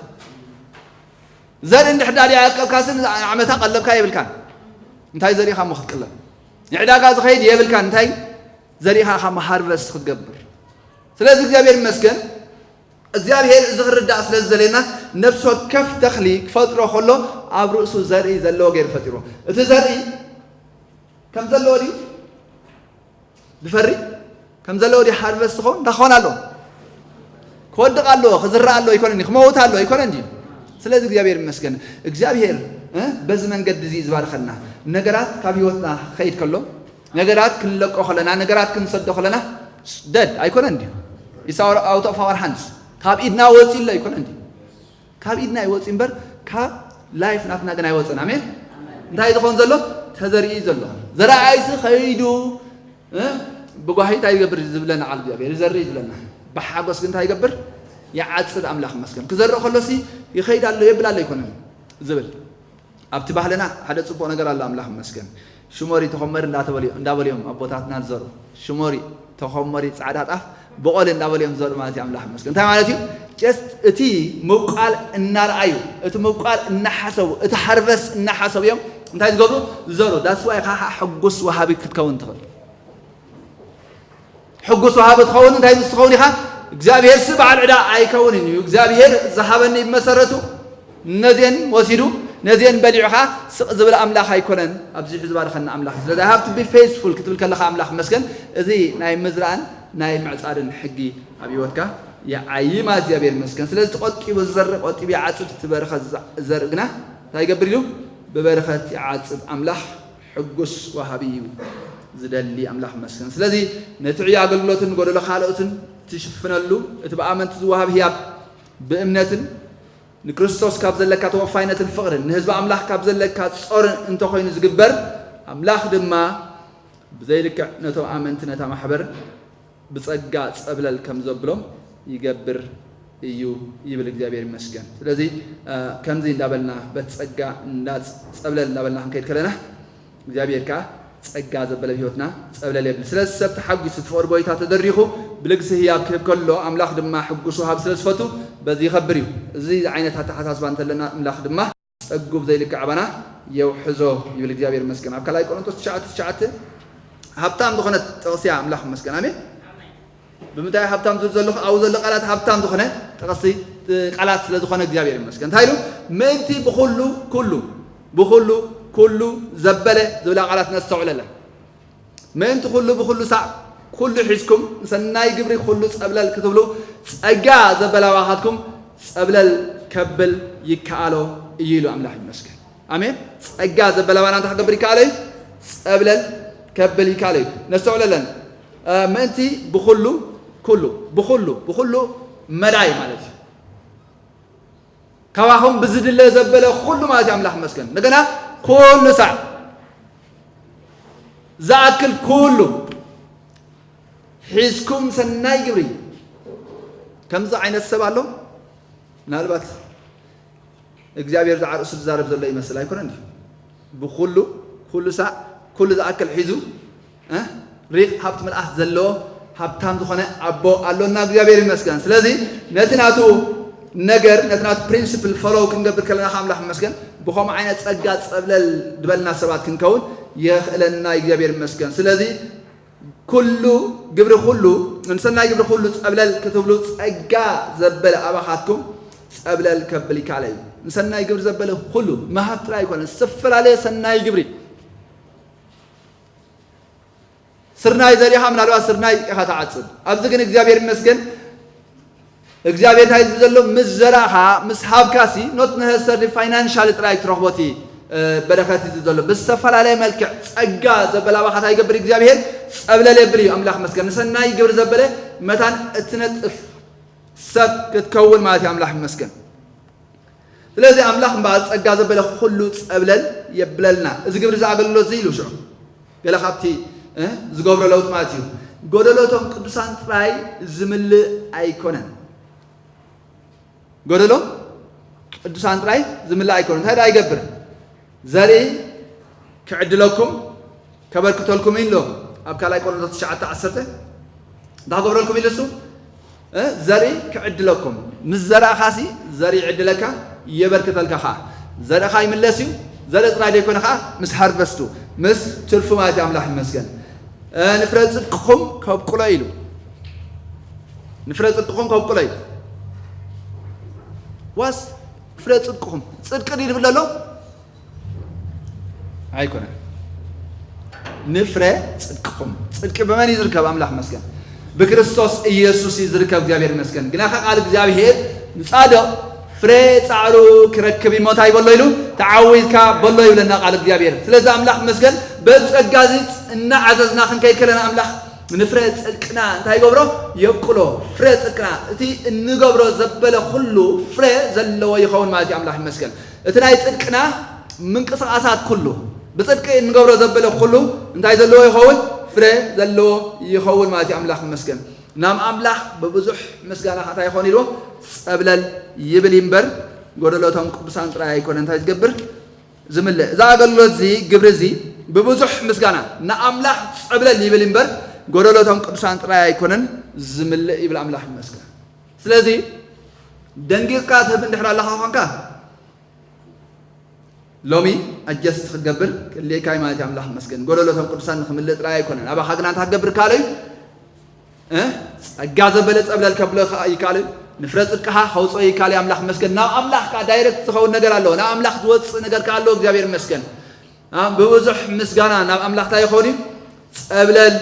ዘርኢ እንድሕር ደኣ ደይዓቀብካሲ ንዓመታ ቀለብካ የብልካን። እንታይ ዘሪእኻ እሞ ክትቅለብ? ንዕዳጋ ዝኸይድ የብልካን። እንታይ ዘሪእኻ ኢኻ እሞ ሃርቨስት ክትገብር? ስለዚ እግዚኣብሔር ይመስገን። እግዚኣብሔር እዚ ክርዳእ ስለ ዝደለየና ነፍሲ ወከፍ ተኽሊ ክፈጥሮ ከሎ ኣብ ርእሱ ዘርኢ ዘለዎ ገይሩ ፈጢርዎ። እቲ ዘርኢ ከም ዘለዎ ድዩ ዝፈሪ? ከም ዘለዎ ድዩ ሃርቨስት ዝኸውን? እንታይ ክኸውን ኣለዎ? ክወድቕ ኣለዎ፣ ክዝራእ ኣለዎ ኣይኮነን? ክመውት ኣለዎ ኣይኮነን ድዩ? ስለዚ እግዚኣብሔር ይመስገን። እግዚኣብሔር እ፣ በዚ መንገዲ እዚ እዩ ዝባርኸና። ነገራት ካብ ህይወትና ክኸይድ ከሎ፣ ነገራት ክንለቆ ከለና፣ ነገራት ክንሰዶ ከለና ደድ ኣይኮነን ድዩ? ኢትስ ኣውት ኦፍ ኣወር ሃንድስ፣ ካብ ኢድና ወፂኡ ኣሎ ኣይኮነን ድዩ? ካብ ኢድና ይወፂ እምበር ካብ ላይፍ ናትና ግን ኣይወፅን። ኣሜን። እንታይ ዝኾን ዘሎ? ተዘሪኡ እዩ ዘሎ። ዘራኣይሲ ኸይዱ እ፣ ብጓሂ እንታይ ይገብር ዝብለና ቃል እግዚኣብሔር? ይዘርእ እዩ ዝብለና። ብሓጎስ ግን እንታይ ይገብር? ይዓጽድ። ኣምላኽ ይመስገን። ክዘርእ ከሎሲ ይኸይድ ኣሎ የብል ኣሎ ኣይኮነን ዝብል። ኣብቲ ባህልና ሓደ ጽቡቕ ነገር ኣሎ፣ ኣምላኽ ይመስገን። ሽሞሪ ተኾመሪ እንዳተበልዮ-፣ እንዳበልዮም ኣቦታትና ዝዘርኡ። ሽሞሪ ተኾመሪ ጻዕዳ ጣፍ ብቖል እንዳበልዮም ዝዘርኡ ማለት እዩ፣ ኣምላኽ ይመስገን። እንታይ ማለት እዩ? ጀስት እቲ ምብቋል እናረኣዩ፣ እቲ ምብቋል እናሓሰቡ፣ እቲ ሃርቨስት እናሓሰቡ እዮም እንታይ ዝገብሩ? ዝዘርኡ። ዳትስ ዋይ ኢኻ ሕጉስ ወሃቢ ክትከውን ትኽእል። ሕጉስ ወሃቢ ትኸውን እንታይ ምስ ትኸውን ኢኻ? እግዚኣብሔር ሲ በዓል ዕዳ ኣይከውንን እዩ። እግዚኣብሔር ዝሃበኒ ብመሰረቱ ነዜን ወሲዱ ነዜን በሊዑ ኸዓ ስቕ ዝብል ኣምላኽ ኣይኮነን። ኣብዚ ሕዚ ዝባርኸና ኣምላኽ እዩ። ስለዚ I have to be faithful ክትብል ከለኻ ኣምላኽ መስገን፣ እዚ ናይ ምዝራእን ናይ ምዕጻድን ሕጊ ኣብ ህይወትካ ይዓዪ ማለት እግዚኣብሔር መስገን። ስለዚ ተቖጢቡ ዝዘርእ ቆጢቡ ይዓጽድ፣ እቲ በረኸት ዝዘ-፣ ዝዘርእ ግና እንታይ ይገብር ኢሉ? ብበረኸት ይዓጽድ። ኣምላኽ ሕጉስ ወሃቢ እዩ ዝደሊ ኣምላኽ መስገን። ስለዚ ነቲ ዕዮ ኣገልግሎትን ጎደሎ ካልኦትን ትሽፍነሉ፣ እቲ ብኣመንቲ ዝወሃብ ህያብ ብእምነትን ንክርስቶስ ካብ ዘለካ ተወፋይነትን ፍቕርን ንህዝቢ ኣምላኽ ካብ ዘለካ ጾርን እንተኾይኑ ዝግበር፣ ኣምላኽ ድማ ብዘይልክዕ ነቶም ኣመንቲ ነታ ማሕበር ብጸጋ ጸብለል ከም ዘብሎም ይገብር እዩ ይብል። እግዚኣብሔር ይመስገን። ስለዚ፣ እ፣ ከምዚ እንዳበልና በቲ ጸጋ እንዳ-፣ ጸብለል እንዳበልና ክንከይድ ከለና እግዚኣብሔር ከኣ ጸጋ ዘበለ ኣብ ህይወትና ጸብለል የብል። ስለዚ ሰብ ተሓጒሱ እቲ ፍቕሪ ጎይታ ተደሪኹ ብልግሲ ህያብ ክህብ ከሎ ኣምላኽ ድማ ሕጉስ ወሃብ ስለ ዝፈቱ በዚ ይኸብር እዩ። እዚ ዓይነት ኣተሓሳስባ እንተለና ኣምላኽ ድማ ጸጉ ብዘይልክዕ ኣባና የውሕዞ ይብል። እግዚኣብሔር ይመስገን። ኣብ ካልኣይ ቆሮንቶስ ትሽዓተ ትሽዓተ ሃብታም ዝኾነ ጥቕሲ እያ። ኣምላኽ ይመስገን። ኣሜን። ብምንታይ ሃብታም ዝብል ዘለኹ? ኣብኡ ዘሎ ቃላት ሃብታም ዝኾነ ጥቕሲ፣ ቃላት ስለ ዝኾነ እግዚኣብሔር ይመስገን። እንታይ ኢሉ? ምእንቲ ብኹሉ ኩሉ፣ ብኹሉ ኩሉ ዘበለ ዝብላ ቃላት ነስተውዕለለን። ምእንቲ ኩሉ ብኩሉ ሳዕ ኩሉ ሒዝኩም ንሰናይ ግብሪ ኩሉ ጸብለል ክትብሉ ጸጋ ዘበለ ኣባኻትኩም ጸብለል ከብል ይከኣሎ እዩ ኢሉ ኣምላኽ ይመስገን። ኣሜን። ጸጋ ዘበለ ኣባና እንታይ ክገብር ይከኣሎ እዩ? ጸብለል ከብል ይከኣሎ እዩ። ነስተውዕለለን። እ፣ ምእንቲ ብኩሉ ኩሉ፣ ብኩሉ፣ ብኩሉ መዳይ ማለት እዩ። ካባኹም ብዝድለ ዘበለ ኩሉ ማለት እዩ። ኣምላኽ ይመስገን። እንደገና ኩሉ ሳዕ ዝኣክል ኩሉ ሒዝኩም ሰናይ ግብሪ። ከምዚ ዓይነት ሰብ ኣሎ? ምናልባት እግዚኣብሔር ዝዓርሱ ዝዛረብ ዘሎ ይመስል ኣይኮነን ድዩ? ብኩሉ፣ ኩሉ ሳዕ፣ ኩሉ ዝኣክል ሒዙ፣ እ? ሪቕ ሃብቲ ምልኣት ዘለዎ ሃብታም ዝኾነ ኣቦ ኣሎና፣ እግዚኣብሔር ይመስገን። ስለዚ ነቲ ናቱ ነገር፣ ነቲ ናቱ ፕሪንሲፕል ፎሎው ክንገብር ከለና ከኣ ኣምላኽ ይመስገን፣ ብኸምኡ ዓይነት ጸጋ ጸብለል ዝበልና ሰባት ክንከውን የኽእለና፣ እግዚኣብሔር ይመስገን። ስለዚ ኩሉ ግብሪ ኩሉ፣ ንሰናይ ግብሪ ኩሉ ጸብለል ክትብሉ ጸጋ ዘበለ ኣባኻትኩም ጸብለል ከብል ይከኣል እዩ። ንሰናይ ግብሪ ዘበለ ኩሉ፣ ምሃብ ጥራይ ኣይኮነን፣ ዝተፈላለየ ሰናይ ግብሪ። ስርናይ ዘሪኻ ምናልባት ስርናይ ኢኻ ትዓጽድ። ኣብዚ ግን እግዚኣብሔር ይመስገን እግዚኣብሔር እንታይ ዝብል ዘሎ ምስ ዘራእኻ ምስ ሃብካሲ not necessarily financially ጥራይ ትረኽቦ እቲ በረኸት እዩ ዘሎ ብዝተፈላለየ መልክዕ ጸጋ ዘበላባኻ እንታይ ይገብር እግዚኣብሔር ጸብለል የብል እዩ ኣምላኽ መስገን ንሰናይ ግብሪ ዘበለ መታን እትነጥፍ ሰብ ክትከውን ማለት እዩ ኣምላኽ ይመስገን ስለዚ ኣምላኽ እምበኣር ጸጋ ዘበለ ኩሉ ጸብለል የብለልና እዚ ግብሪ እዚ ኣገልግሎት እዚ ኢሉ ሽዑ ገለ ካብቲ ዝገብሮ ለውጥ ማለት እዩ ጎደሎቶም ቅዱሳን ጥራይ ዝምልእ ኣይኮነን ጎደሎ ቅዱሳን ጥራይ ዝምልእ ኣይኮነን እንታይ ደኣ ይገብር ዘርኢ ክዕድለኩም ከበርክተልኩም ኢሎ ኣብ ካልኣይ ቆሮንቶስ ትሽዓተ ዓሰርተ እንታይ ክገብረልኩም ኢሉ እሱ ዘርኢ ክዕድለኩም ምስ ዘራእኻሲ ዘርኢ ይዕድለካ የበርክተልካ ኸዓ ዘርእኻ ይምለስ እዩ ዘርኢ ጥራይ ዘይኮነ ኸዓ ምስ ሃርቨስቱ ምስ ትርፉ ማለት እዩ ኣምላኽ ይመስገን ንፍረ ጽድቅኹም ከብቁሎ ኢሉ ንፍረ ጽድቅኹም ከብቁሎ ኢሉ ዋስ ፍረ ጽድቅኹም ጽድቂ ድብል ኣሎ ኣይኮነን ንፍረ ጽድቅኹም ጽድቂ ብመን እዩ ዝርከብ ኣምላኽ መስገን ብክርስቶስ ኢየሱስ እዩ ዝርከብ እግዚኣብሔር መስገን ግናኸ ቃል እግዚኣብሔር ንጻድቕ ፍረ ጻዕሩ ክረክብ እሞ እንታይ በሎ ኢሉ ተዓዊዝካ በሎ ይብለና ቃል እግዚኣብሔር ስለዚ ኣምላኽ መስገን በዚ ጸጋ እዚ እናዓዘዝና ክንከይድ ከለና ኣምላኽ ንፍረ ጽድቅና እንታይ ይገብሮ የብቅሎ ፍረ ጽድቅና እቲ እንገብሮ ዘበለ ኩሉ ፍረ ዘለዎ ይኸውን ማለት እዩ ኣምላኽ ይመስገን እቲ ናይ ጽድቅና ምንቅስቃሳት ኩሉ ብጽድቂ እንገብሮ ዘበለ ኩሉ እንታይ ዘለዎ ይኸውን ፍረ ዘለዎ ይኸውን ማለት እዩ ኣምላኽ ይመስገን ናብ ኣምላኽ ብብዙሕ ምስጋና ከታ ይኾን ኢልዎ ጸብለል ይብል ይንበር ጎደሎቶም ቅዱሳን ጥራይ ኣይኮነ እንታይ ዝገብር ዝምልእ እዚ ኣገልግሎት እዚ ግብሪ እዚ ብብዙሕ ምስጋና ንኣምላኽ ጸብለል ይብል ይንበር ጎደሎቶም ቅዱሳን ጥራይ ኣይኮነን ዝምልእ ይብል ኣምላኽ ይመስገን ስለዚ ደንጊጽካ ትህብ እንድሕር ኣለኻ ኾንካ ሎሚ ኣጀስት ክትገብር ክልእካይ ማለት ኣምላኽ መስገን ጎደሎቶም ቅዱሳን ንክምልእ ጥራይ ኣይኮነን ኣባኻ ግና እንታይ ክትገብር ካለዩ ጸጋ ዘበለ ጸብለል ከብሎ ይካል ንፍረ ጽድቅኻ ከውፅኦ ይካል ኣምላኽ መስገን ናብ ኣምላኽ ከዓ ዳይረክት ዝኸውን ነገር ኣለዎ ናብ ኣምላኽ ዝወፅእ ነገር ከዓ ኣለዎ እግዚኣብሔር መስገን ብብዙሕ ምስጋና ናብ ኣምላኽታ ይኸውን እዩ ጸብለል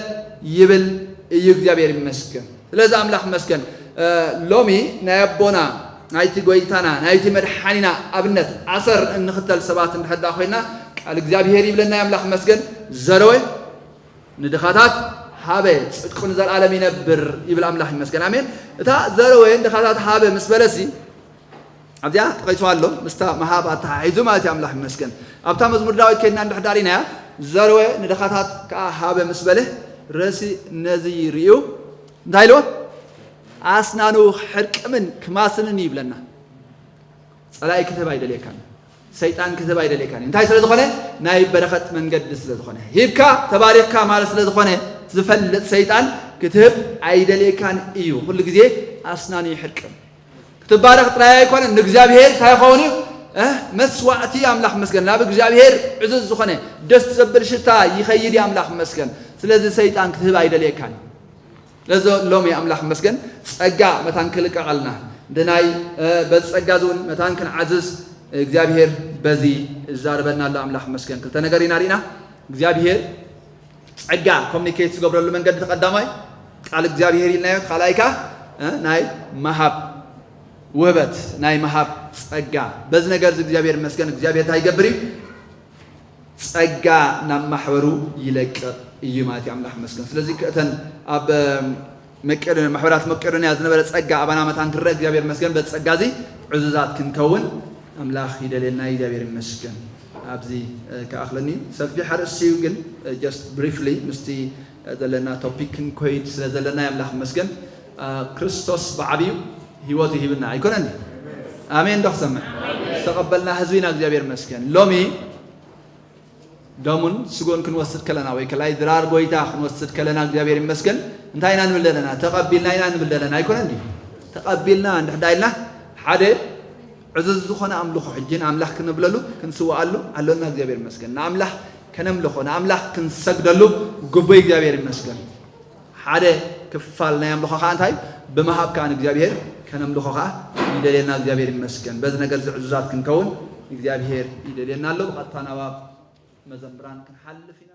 ይብል እዩ እግዚኣብሔር ይመስገን ስለዚ ኣምላኽ መስገን ሎሚ ናይ ኣቦና ናይቲ ጎይታና ናይቲ መድሓኒና ኣብነት ኣሰር እንኽተል ሰባት እንድሕር ኮይና ቃል እግዚኣብሔር ይብለና ኣምላኽ መስገን ዘረወ ንድኻታት ሃበ ጽድቁ ንዘለዓለም ይነብር ይብል ኣምላኽ ይመስገን ኣሜን እታ ዘረወ ንድኻታት ሃበ ምስ በለሲ ኣብዚኣ ጠቒሱ ኣሎ ምስታ መሃብ ኣተሓሒዙ ማለት እዩ ኣምላኽ ይመስገን ኣብታ መዝሙር ዳዊት ከድና እንድሕዳር ኢናያ ዘረወ ንድኻታት ከዓ ሃበ ምስ በለ ረሲ ነዚ ርእዩ እንታይ ኢልዎ ኣስናኑ ሕርቅምን ክማስንን ይብለና ጸላኢ ክትህብ ኣይደልየካን ሰይጣን ክትህብ ኣይደልየካን እንታይ ስለ ዝኾነ ናይ በረኸት መንገዲ ስለ ዝኾነ ሂብካ ተባሪኽካ ማለት ስለ ዝኾነ ዝፈልጥ ሰይጣን ክትህብ ኣይደልየካን እዩ ኩሉ ግዜ ኣስናኑ ይሕርቅም ክትባረኽ ጥራይ ኣይኮነን ንእግዚኣብሔር እንታይ ይኸውን እዩ መስዋዕቲ ኣምላኽ መስገን ናብ እግዚኣብሔር ዕዙዝ ዝኾነ ደስ ዘብል ሽታ ይኸይድ ኣምላኽ መስገን ስለዚ ሰይጣን ክትህብ ኣይደልየካን እዩ ለዚ ሎሚ ኣምላኽ መስገን ጸጋ መታን ክልቀቐልና ድናይ በዚ ጸጋ እዚ እውን መታን ክንዓዝዝ እግዚኣብሔር በዚ እዛርበና ኣሎ ኣምላኽ መስገን ክልተ ነገር ኢና ርኢና እግዚኣብሔር ጸጋ ኮሚኒኬት ዝገብረሉ መንገዲ ተቐዳማይ ቃል እግዚኣብሔር ኢልናዮ ካልኣይ ከዓ ናይ መሃብ ውህበት ናይ መሃብ ጸጋ በዚ ነገር እዚ እግዚኣብሔር መስገን እግዚኣብሔር እንታይ ይገብር እዩ ጸጋ ናብ ማሕበሩ ይለቅቕ እዩ ማለት እዩ ኣምላኽ መስገን ስለዚ ክእተን ኣብ መቄዶንያ ማሕበራት መቄዶንያ ዝነበረ ጸጋ ኣባና መታን ክረአ እግዚኣብሔር መስገን በዚ ጸጋ እዚ ዕዙዛት ክንከውን ኣምላኽ ይደልየና እግዚኣብሔር ይመስገን ኣብዚ ክኣኽለኒ ሰፊሕ ኣርእስቲ እዩ ግን just briefly ምስቲ ዘለና ቶፒክ ክንኮይድ ስለ ዘለና ኣምላኽ መስገን ክርስቶስ ብዓብዩ ህይወቱ ሂብና ኣይኮነን ኣሜን ዶ ክሰምዕ ዝተቐበልና ህዝቢና እግዚኣብሔር መስገን ሎሚ ደሙን ስጎን ክንወስድ ከለና ወይ ከላይ ድራር ጎይታ ክንወስድ ከለና እግዚኣብሔር ይመስገን እንታይ ኢና ንብል ዘለና ተቐቢልና ኢና ንብል ዘለና ኣይኮነ እንዲ ተቐቢልና እንድሕዳ ኢልና ሓደ ዕዙዝ ዝኾነ ኣምልኾ ሕጂ ንኣምላኽ ክነብለሉ ክንስውኣሉ ኣሎና እግዚኣብሔር ይመስገን ንኣምላኽ ከነምልኾ ንኣምላኽ ክንሰግደሉ ግቡይ እግዚኣብሔር ይመስገን ሓደ ክፋል ናይ ኣምልኾ ከዓ እንታይ ብምሃብ ከዓ ንእግዚኣብሔር ከነምልኾ ከዓ ይደልየና እግዚኣብሔር ይመስገን በዚ ነገር እዚ ዕዙዛት ክንከውን እግዚኣብሔር ይደልየና ኣሎ ብቐጥታ ናባብ መዘምራን ክንሓልፍ ኢና